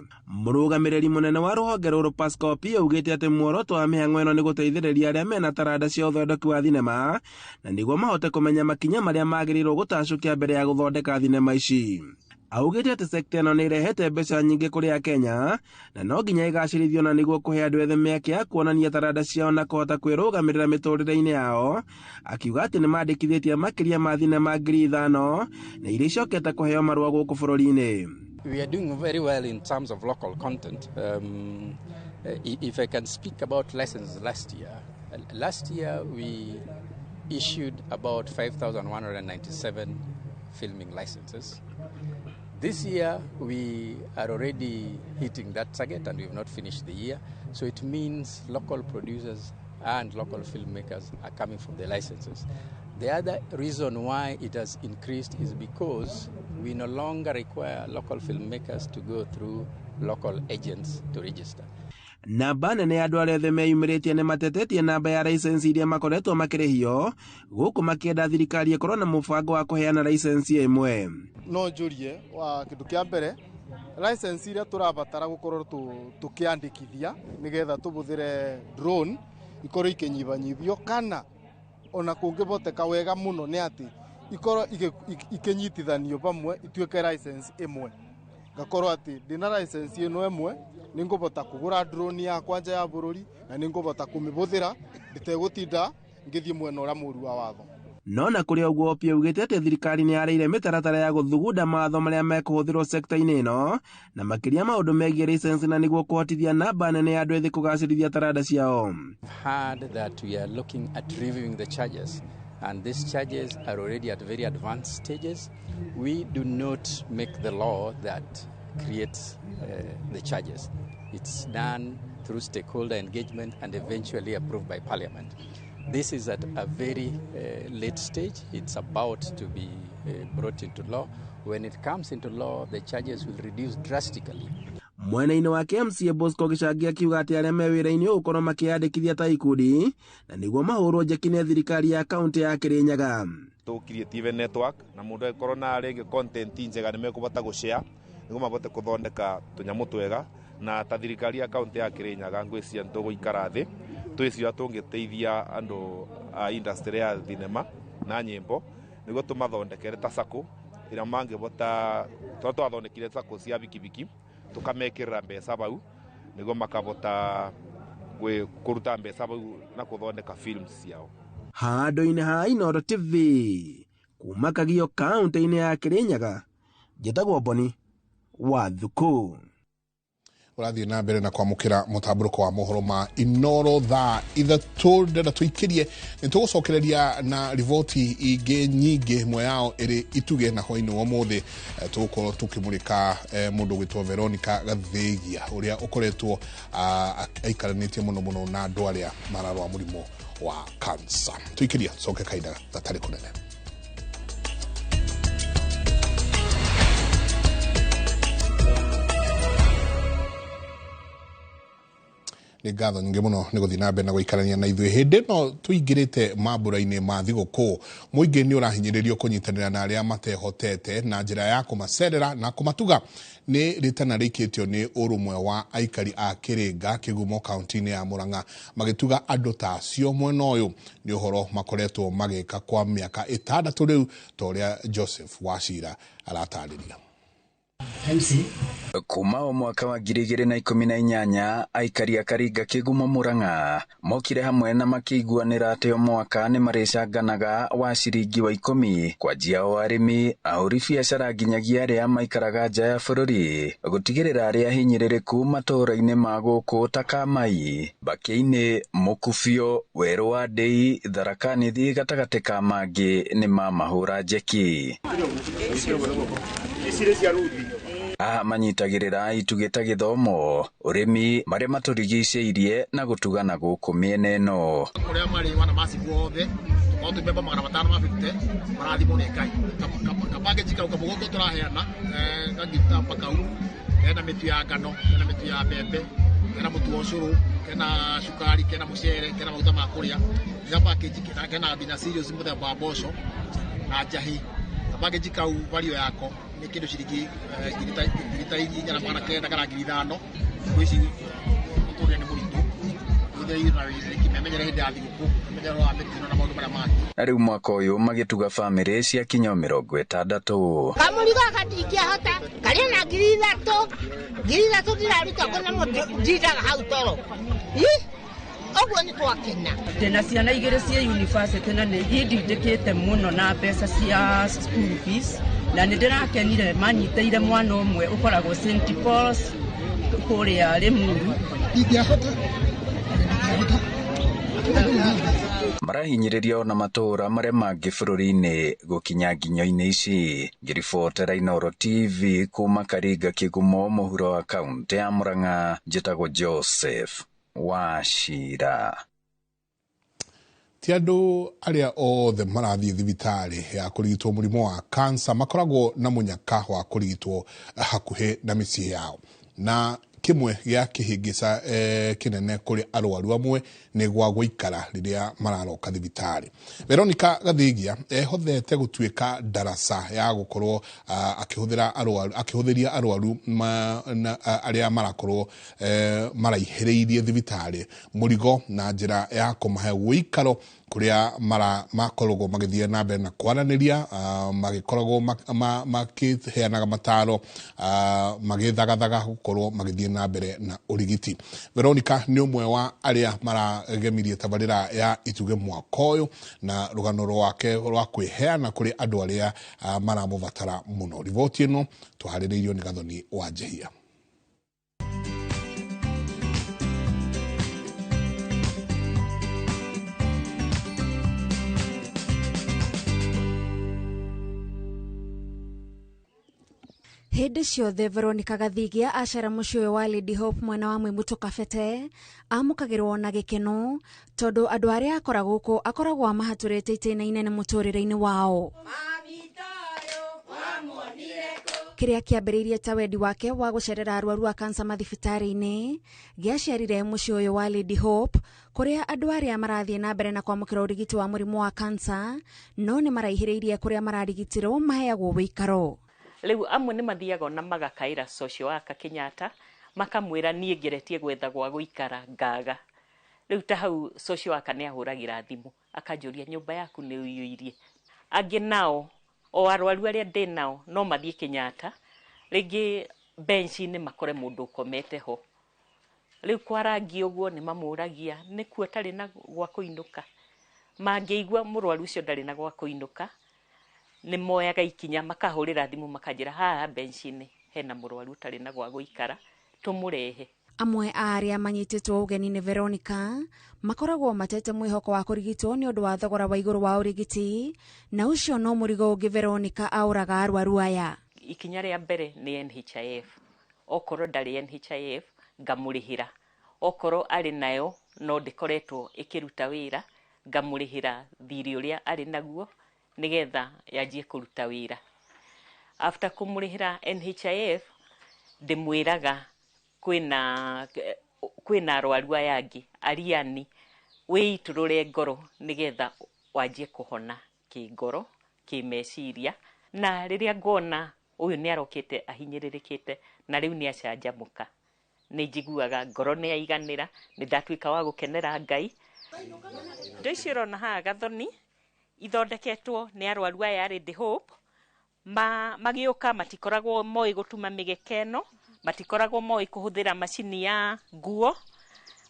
Mũrũgamĩrĩri mũnene wa rũhonge rũrũ Pascal Opio augĩte atĩ muoroto wa mĩhang'o ĩno nĩ gũteithĩrĩria arĩa mena taranda cia ũthondeki wa thenema na nĩguo mahote kũmenya makinya marĩa magĩrĩirwo gũtacũkia mbere ya gũthondeka thenema ici. Augĩte atĩ sekta ĩno nĩ ĩrehete mbeca nyingĩ kũrĩ Akenya na no nginya ĩgacĩrithio na nĩguo kũhe andũ ethĩ mĩeke ya kuonania taranda ciao na kũhota kwĩrũgamĩrĩra mĩtũrĩre-inĩ yao. Akiuga atĩ nĩ mandĩkithĩtie makĩria ma thenema 5,000 na iria icokete kũheo marũa gũkũ bũrũri-inĩ. We are doing very well in terms of local content. If I can speak about lessons last year we issued about 5,197 filming licenses. This year we are already hitting that target and we've not finished the year. So it means local producers and local filmmakers are coming for the licenses. The other reason why it has increased is because we no longer require local filmmakers to go through local agents to register. Namba nene ya andũ arĩa othe meyumĩrĩtie nĩ matetetie namba ya license iria makoretwo makĩrĩhio gũkũ makĩenda thirikari ĩkorwo na mũbango wa kũheana license ĩmwe. No njũrie wa kĩndũ kĩa mbere license iria tũrabatara gũkorwo tũkĩandĩkithia nĩgetha tũbũthĩre drone ikorwo ikĩnyibanyibio kana ona kũngĩboteka wega mũno nĩ atĩ ikorwo ikĩnyitithanio pamwe ituĩke license ĩmwe. Ngakorwo atĩ ndĩna license ĩno ĩmwe nĩngũbota kũgũra drone yakwa nja ya bũrũri na nĩngũbota kũmĩbũthĩra ndĩtegũtinda ngĩthiĩ mwena ũrĩa mũũru wa watho. No na kũrĩ ũguo Opio augĩte atĩ thirikari nĩ yarĩire mĩtaratara ya gũthugunda mawatho marĩa mekũhũthĩrwo sekta-inĩ ĩno na makĩria maũndũ megiĩ license na nĩguo kũhotithia namba nene ya andũ ethĩ kũgacĩrithia taranda ciao. Heard that we are looking at reviewing the charges, and these charges are already at very advanced stages. We do not make the law that creates the charges. It's done through stakeholder engagement and eventually approved by Parliament. This is at a very late stage. It's about to be brought into law. When it comes into law, the charges will reduce drastically. Mwena-inĩ wake MCA Bosco Gĩcangi akiuga atĩ arĩa me wĩra-inĩ ũyũ gũkorwo makĩyandĩkithia ta ikundi na nĩguo mahũrwo njeki nĩ thirikari ya kaunti ya Kirinyaga. Tũ create network na mũndũ angĩkorwo na rĩngĩ content njega nĩ mekũbota gũshare nĩguo mabote kũthondeka tũnyamũ twega na ta thirikari ya kaunti ya Kirinyaga ngwĩciria nĩ tũgũikara thĩ twĩciria tũngĩteithia andũ a industry ya thinema na nyĩmbo nĩguo tũmathondekere ta sacco ĩrĩa mangĩbota tondũ twathondekire sacco cia bikibiki tukamekĩrĩra mbeca bau nĩguo makabota kũruta mbeca bau na kũthondeka films ciao. Handũ-inĩ ha Inooro TV kuma Kagio kaunti-inĩ ya Kirinyaga, njĩtagwo Boni Wathuku. Ũrathiĩ na mbere na kwamũkĩra mũtambũrũko wa mohoro ma Inooro thaa 3 ndĩrenda tũikĩrie nĩ tũgũcokereria na riboti ingĩ nyingĩ ĩmwe yao ĩrĩ ituge na hwainĩ wa ũmũthĩ tũgũkorwo tũkĩmũrĩka mũndũ ũgwĩtwo Veronica Gathĩgia ũrĩa ũkoretwo aikaranĩtie mũno mũno na andũ arĩa mararwara mũrimũ wa cancer. Tũikĩrie tũcoke kahinda gatarĩ kũnene. Nĩ ngatho nyingĩ mũno nĩ gũthiĩ na mbere na gũikarania na ithuĩ hĩndĩ ĩno tũingĩrĩte mambũra-inĩ ma thigũkũ. Mũingĩ nĩ ũrahinyĩrĩrio kũnyitanĩra na arĩa matehotete na njĩra ya kũmacerera na kũmatuga. Nĩ rĩtana rĩikĩtio nĩ ũrũmwe wa aikari a Kĩrĩnga Kĩgumo kaunti-inĩ ya Murang'a magĩtuga andũ ta acio mwena ũyũ. Nĩ ũhoro makoretwo magĩka kwa mĩaka 6 rĩu ta ũrĩa Joseph Wachira aratarĩria. MC. Kuma o mwaka wa 2018 aikari a Karinga Kĩgumo Murang'a mokire hamwe na makĩiguanĩra atĩ o mwaka nĩ marĩcanganaga wa ciringi wa 10 kwanjia o arĩmi, ahũri biacara nginyagia arĩa maikaraga nja ya bũrũri gũtigĩrĩra arĩa ahinyĩrĩrĩku matũũra-inĩ ma gũkũ ta Kamai, Mbakĩ-inĩ, Mũkubio, Werũ wa Ndĩi, Tharaka Nithi gatagatĩ ka mangĩ nĩ mamahũra njeki. Haha manyitagĩrĩra itugĩ ta gĩthomo, ũrĩmi, marĩa matũrigicĩirie na gũtugana gũkũ mĩena ĩno. Kũrĩa marĩ wana macibu othe tũkorwo twĩ memba 550 marathimwo nĩ Ngai. Kapackage kau kamũgongo tũraheana kagita kau kena mĩtu ya ngano, kena mĩtu ya mbembe, kena mũtu wa ũcũrũ, kena cukari, kena mũcere, kena maguta ma kũrĩa. Nĩ gapackage kena nginya cereals mũthemba wa mboco na njahi. Kapackage kau value yako nĩ kĩndũ ciringi 4,900 kana 5,000. Thikũ ici mũtũrĩre nĩ mũritũ, memenyere hĩndĩ ya thigũkũ, memenyere wa mĩtino na maũndũ marĩa mangĩ. Na rĩu mwaka ũyũ magĩtuga bamĩrĩ cia kinya 60. Kamũrigo gaka ndingĩahota karĩ na 3,000 3,000 ndĩraruta kũna ndindaga hau toro. Ũguo nĩ twakena. Ndĩna ciana igĩrĩ ciĩ university na nĩ indindĩkĩte mũno na mbeca cia school fees, na nĩ ndĩrakenire manyitĩire mwana ũmwe ũkoragwo St Paul's kũrĩa Limuru. Ndingĩahota. Marahinyĩrĩria ona matũũra marĩa mangĩ bũrũri-inĩ gũkinya nginyo-inĩ ici. Ngĩribotera Inooro TV kuma Karinga Kĩgumo mũhuro wa kaũntĩ ya Murang'a, njĩtagwo Joseph Wachira. Ti andũ arĩa othe marathiĩ thibitarĩ ya kũrigitwo mũrimũ wa kansa makoragwo na mũnyaka wa kũrigitwo hakuhĩ na mĩciĩ yao, na kĩmwe gĩa kĩhĩngĩca kĩnene kũrĩ arwaru amwe nĩ gwa gũikara rĩrĩa mararoka thibitarĩ. Veronica Gathigia ehothete gũtuĩka ndaraca ya gũkorwo akĩhũthĩria arwaru arĩa marakorwo maraihĩrĩirie thibitarĩ mũrigo na njĩra ya kũmahe ũikaro kũrĩa makoragwo magĩthiĩ na mbere na kwaranĩria, magĩkoragwo makĩheanaga mataro, magĩthagathaga gũkorwo magĩthiĩ na mbere na ũrigiti. Veronica nĩ ũmwe wa arĩa maragemirie tabarĩra ya Itugĩ mwaka ũyũ na rũgano rwake rwa kwĩheana kũrĩ andũ arĩa maramũbatara mũno. Riboti ĩno twaharĩrĩirio nĩ Gathoni wa Njehia. Hĩndĩ ciothe Veronica Gathigia acera mũciĩ ũyũ wa Lady Hope mwena wa Mwĩmũtũ Kabete amũkagĩrwo na gĩkeno tondũ andũ arĩa akoragwo gũkũ akoragwo amahatũrĩte itĩna inene mũtũrĩre-inĩ wao. Kĩrĩa kĩambĩrĩirie ta wendi wake wa gũcerera arwaru a kansa mathibitarĩ-inĩ gĩaciarire mũciĩ ũyũ wa Lady Hope kũrĩa andũ arĩa marathiĩ na mbere na kwamũkĩra ũrigiti wa mũrimũ wa kansa no nĩ maraihĩrĩirie kũrĩa mararigitirwo maheagwo wĩikaro. Rĩu amwe nĩ mathiaga ona magakaĩra social worker Kenyatta makamwĩra niĩ ngeretie gwetha gwa gũikara ngaga. Rĩu ta hau social worker nĩ ahũragĩra thimũ akanjũria nyũmba yaku nĩ ũiyũirie. Angĩ nao o arwaru arĩa ndĩ nao no mathiĩ Kenyatta rĩngĩ bench-inĩ makore mũndũ ũkomete ho. Rĩu kwarangi ũguo nĩ mamũragia nĩkuo atarĩ na gwa kũinũka. Mangĩigua mũrwaru ũcio ndarĩ na gwa kũinũka nĩ moyaga ikinya makahũrĩra thimũ makanjĩra haha bench-inĩ hena mũrwaru ũtarĩ na gwa gũikara tũmũrehe. Amwe a arĩa manyitĩtwo ũgeni nĩ Veronica makoragwo matete mwĩhoko wa kũrigitwo nĩ ũndũ wa thogora wa igũrũ wa ũrigiti, na ũcio no mũrigo ũngĩ Veronica aũraga arwaru aya. Ikinya rĩa mbere nĩ NHIF. Okorwo ndarĩ NHIF ngamũrĩhĩra, okorwo arĩ nayo no ndĩkoretwo ĩkĩruta wĩra ngamũrĩhĩra thirĩ ũrĩa arĩ naguo nĩgetha yanjie kũruta wĩra. After kũmũrĩhĩra NHIF ndĩmwĩraga kwĩna arwaru aya angĩ ariani wĩitũrũre ngoro nĩgetha wanjie kũhona kĩngoro kĩmeciria. Na rĩrĩa nguona ũyũ nĩ arokĩte ahinyĩrĩrĩkĩte na rĩu nĩ acanjamũka, nĩ njiguaga ngoro nĩ yaiganĩra, nĩ ndatuĩka wa gũkenera Ngai. Indo icio ũrona haha Gathoni ithondeketwo nĩ arwaru aya a Lady Hope Magĩũka matikoragwo moĩ gũtuma mĩgeka ĩno, matikoragwo moĩ kũhũthĩra macini ya nguo,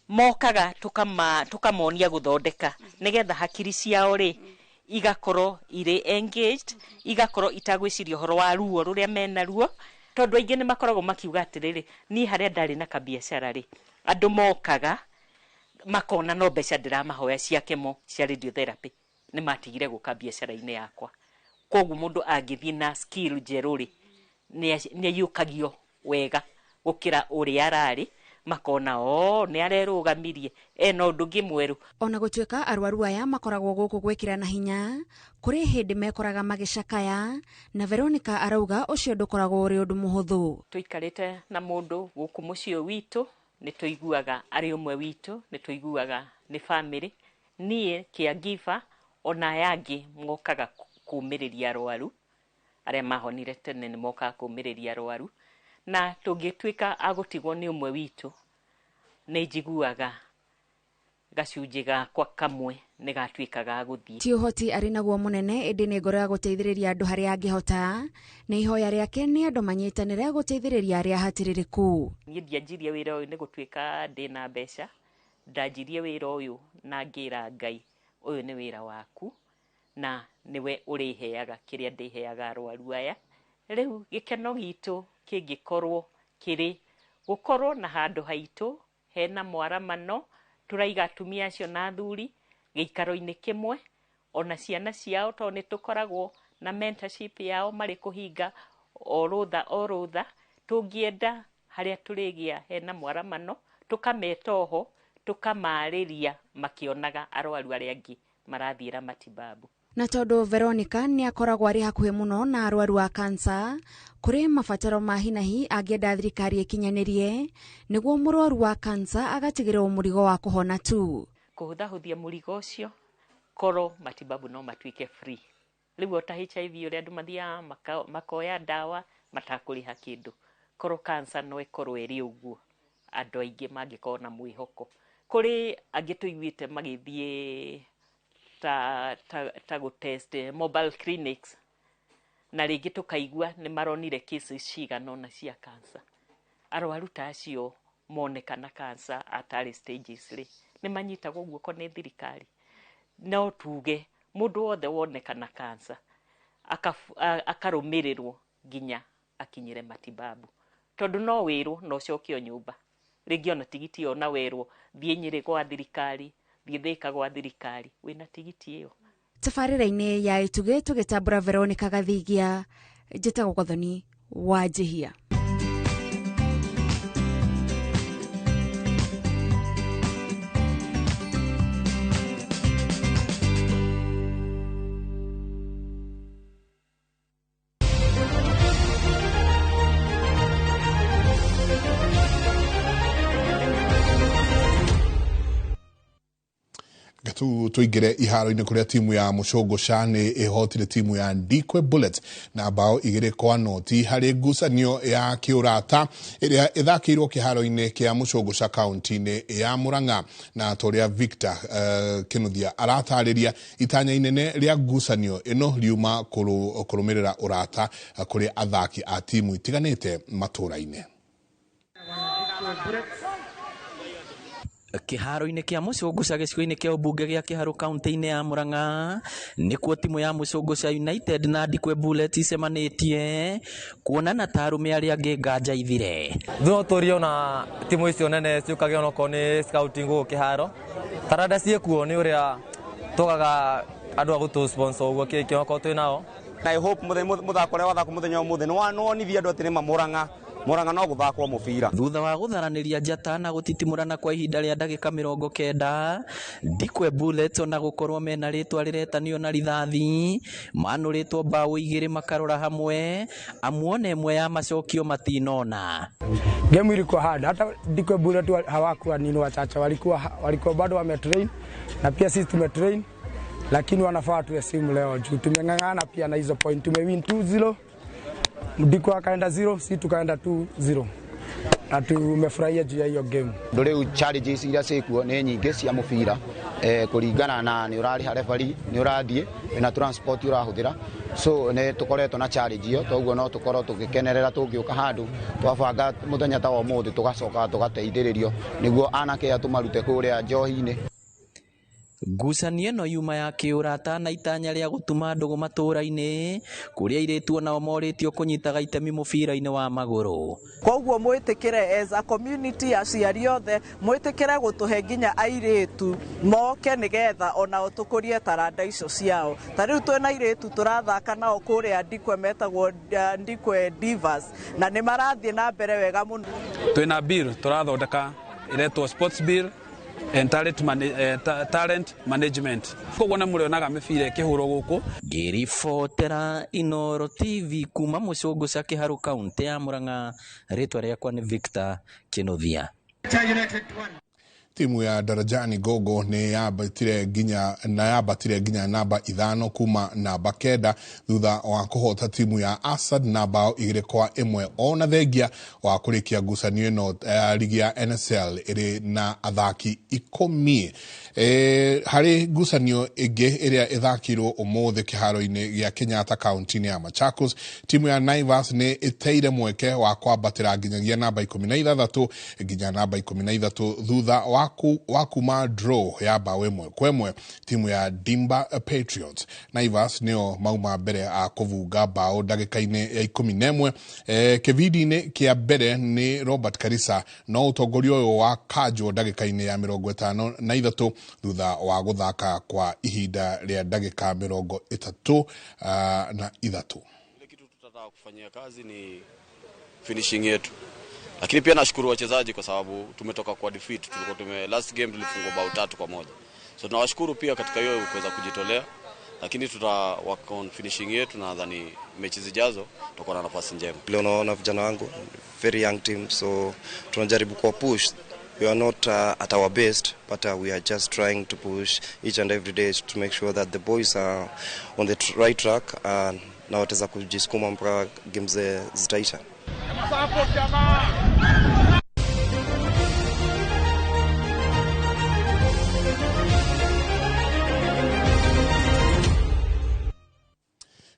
mokaga tukamonia gũthondeka nĩgetha hakiri ciao rĩ igakorwo irĩ engaged, igakorwo itagwĩciria ũhoro wa ruo rũrĩa menaruo, tondũ aingĩ nĩ makoragwo makiuga atĩrĩrĩ, niĩ harĩa ndarĩ na kabiacara rĩ, andũ mokaga makona no mbeca ndĩramahoya cia kemo cia radiotherapy, nĩ matigire gũka biacara-inĩ yakwa. Koguo mũndũ angĩthiĩ na skill njerũ rĩ, nĩ aiyũkagio wega gũkĩra ũrĩa ararĩ, makona o nĩ arerũgamirie ena ũndũ ũngĩ mwerũ. Ona gũtuĩka arwaru aya makoragwo gũkũ gwĩkĩra na hinya, kũrĩ hĩndĩ mekoraga magĩcakaya, na Veronica arauga ũcio ndũkoragwo ũrĩ ũndũ mũhũthũ. Tũikarĩte na mũndũ gũkũ mũciĩ witũ, nĩ tũiguaga arĩ ũmwe witũ, nĩ tũiguaga nĩ family. Niĩ caregiver ona aya angĩ mokaga kũmĩrĩria arwaru, arĩa mahonire tene nĩ mokaga kũmĩrĩria arwaru, na tũngĩtuĩka a gũtigwo nĩ ũmwe witũ, nĩ njiguaga gacunjĩ gakwa kamwe nĩ gatuĩka ga gũthiĩ. Ti ũhoti arĩ naguo mũnene, ĩndĩ nĩ ngoro ya gũteithĩrĩria andũ harĩa angĩhota, na ihoya rĩake nĩ andũ manyitanĩre gũteithĩrĩria arĩa hatĩrĩrĩku. Niĩ ndianjirie wĩra ũyũ nĩ gũtuĩka ndĩna mbeca, ndanjirie wĩra ũyũ na ngĩra Ngai, ũyũ nĩ wĩra waku na nĩwe ũrĩheaga kĩrĩa ndĩheaga arwaru aya. Rĩu gĩkeno gitũ kĩngĩkorwo kĩrĩ gũkorwo na handũ haitũ hena mwaramano, tũraiga atumia acio na athuri gĩikaro-inĩ kĩmwe, ona ciana ciao, tondũ nĩ tũkoragwo na mentorship yao marĩ kũhinga o rũtha o rũtha. Tũngĩenda harĩa tũrĩgĩa hena mwaramano, tũkameta oho, tũkamarĩria makĩonaga arwaru arĩa angĩ marathiĩra matibabu. Na tondũ Veronica nĩ akoragwo arĩ hakuhĩ mũno na arwaru a kansa, kũrĩ mabataro ma hinahi angĩenda thirikari ĩkinyanĩrie nĩguo mũrwaru wa kansa agatigĩrĩrwo mũrigo wa kũhona tu. Kũhũthahũthia mũrigo ũcio, korwo matibabu no matuĩke free. Rĩu ota HIV ũrĩa andũ mathiaga makoya ndawa matakũrĩha kĩndũ, korwo kansa no ĩkorwo ĩrĩ ũguo, andũ aingĩ mangĩkorwo na mwĩhoko. Kũrĩ angĩ tũiguĩte magĩthiĩ ta gũtest mobile clinics, na rĩngĩ tũkaigua nĩ maronire cases cigana ũna cia cancer. Arwaru ta acio monekana cancer at early stages rĩ, nĩ manyitagwo guoko nĩ thirikari. No tuge mũndũ wothe wonekana cancer akarũmĩrĩrwo nginya akinyĩre matibabu, tondũ no wĩrwo na ũcokio nyũmba, rĩngĩ ona tigiti ĩyo na werwo thiĩ Nyĩrĩ gwa thirikari, thiĩ Thĩka gwa thirikari, wĩna tigiti ĩyo. Tabarĩra-inĩ ya Itugĩ tũgĩtambũra Veronica Gathigia, njĩtagwo Gathoni wa Njihia. Tuingire iharo-inĩ kũrĩa timu ya Mũcũngũca nĩ ĩhotire timu ya Ndikwe Bullets na bao 2-0 harĩ ngucanio ya kĩũrata ĩrĩa ĩthakĩirwo kĩharo-inĩ kĩa Mũcũngũca kaunti-inĩ ya Murang'a. Na torĩa Victor Kinuthia aratarĩria, itanya inene rĩa ngucanio ĩno riuma kũrũmĩrĩra ũrata kũrĩ athaki a timu itiganĩte matũũra-inĩ. Kĩharo-inĩ kĩa Mũcũngũca gĩcigo-inĩ kĩa ũmbunge gĩa Kĩharũ kaunti-inĩ ya Murang'a nĩkuo timu ya Mũcũngũca United na Ndikwe Bullets icemanĩtie kuonana ta arũme arĩa angĩ nganja ithire. No tũrio na timu icio nene ciũkage onokorwo nĩ scouting gũkũ kĩharo, taranda ciĩkuo nĩ ũrĩa tũgaga andũ a gũtũ sponsor ũguo kĩkĩ onokorwo twĩ nao. I hope mũthako ũrĩa wathakwo mũthenya ũmũthĩ nĩ wonithia andũ atĩ nĩ ma Murang'a no gũthakwo mũbira. Thutha wa gũtharanĩria njata na gũtitimũrana kwa ihinda rĩa ndagĩka 90, Ndikwe Bullets ona gũkorwo mena rĩtwa rĩretanio na rithathi manũrĩtwo bao 2 makarora hamwe, amuone ĩmwe ya macokio matinona. Game ilikuwa hard, hata Ndikwe Bullets hawakuwa nini wachache, walikuwa bado wametrain na pia sisi tumetrain, lakini wanafaa tuheshimu leo juu tumeng'ang'ana pia na hizo point, tumewin 2-0. Ndikwe akaenda 0, si tukaenda 2-0. Na tumefurahia juu ya hiyo game. Rĩu challenges iria ciĩkuo nĩ nyingĩ cia mũbira, kũringana na nĩ ũrarĩha referee, nĩ ũrathiĩ wĩna transport ũrahũthĩra, so nĩ tũkoretwo na challenge ĩyo. Toguo no tũkorwo tũgĩkenerera tũngĩũka handũ twabanga mũthenya ta wa ũmũthĩ, tũgacoka tũgateithĩrĩrio nĩguo anake aya tũmarute kũrĩa njohi-inĩ. Ngucanio ĩno yuma ya kĩũrata na itanya rĩa gũtuma ndũgũ matũra-inĩ kũrĩa airĩtu onao morĩtio kũnyitaga itemi mũbira-inĩ wa magũrũ. Koguo mwĩtĩkĩre as a community, aciari othe mwĩtĩkĩre gũtũhe nginya airĩtu moke nĩgetha onao tũkũrie taranda icio ciao. Ta rĩu twĩna airĩtu tũrathaka nao kũrĩa Ndikwe, metagwo Ndikwe Divas, na nĩ marathiĩ na mbere wega mũno. Twĩna bill tũrathondeka ĩretwo sports bill and talent management, koguo nĩ mũrĩonaga mĩbira ĩkĩhũrwo gũkũ. Ngĩribotera Inoro TV kuma Mũcũngũca Kĩharũ, kaũntĩ ya Mũrang'a, rĩtwa rĩakwa nĩ Victor Kĩnuthia. Timu ya Darajani Gogo nĩ yambatire nginya na yambatire nginya namba 5 kuma namba 9 thutha wa kũhota timu ya Asad na bao 2-1, ona thengia wa kũrĩkia ngucanio ĩno ligi ya NSL ĩrĩ na athaki 10. Harĩ ngucanio ĩngĩ ĩrĩa ĩthakirwo ũmũthĩ kĩharo-inĩ gĩa Kenyatta kaunti-inĩ ya Machakos, timu ya Naivas nĩ ĩteire mweke wa kwambatĩra nginyagia namba 16 nginya namba 13 thutha wa kuma draw ya bao 1-1 timu ya Dimba Patriots. Naivas nĩo mauma mbere a kũbunga bao ndagĩka-inĩ ya 11, kĩbindi-inĩ kĩa mbere nĩ Robert Karisa, no ũtongoria ũyũ wa kanjwo ndagĩka-inĩ ya 53 thutha wa gũthaka kwa ihinda rĩa ndagĩka 33. Kitu tutataka kufanyia kazi ni finishing yetu, lakini pia nashukuru wachezaji kwa sababu tumetoka kwa defeat. Tulikuwa tume last game tulifungwa bao 3-1, so tunawashukuru pia katika hiyo kuweza kujitolea, lakini tuta work on finishing yetu na nadhani mechi zijazo tutakuwa na nafasi njema. Leo naona vijana wangu, very young team, so tunajaribu kwa push. We are not at our best, but we are just trying to push each and every day to make sure that the boys are on the right track na wataweza kujisukuma mpaka games zitaisha.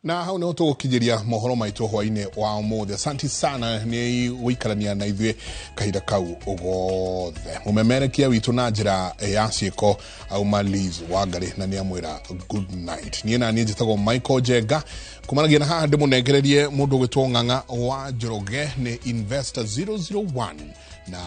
Na hau nĩho tũgũkinyĩria mohoro maitũ hwainĩ wa ũmũthĩ. Asanti sana nĩ gũikarania na ithuĩ kahinda kau gothe. Mũmemerekia witũ na njĩra ya ciĩko auma Liz Wangari, na nĩ amwĩra good night. Niĩ na niĩ njĩtagwo Michael Njenga, kumanagia na haha ndĩmũnengererie mũndũ ũgwĩtwo Ng'ang'a wa Njoroge nĩ Investor 001 na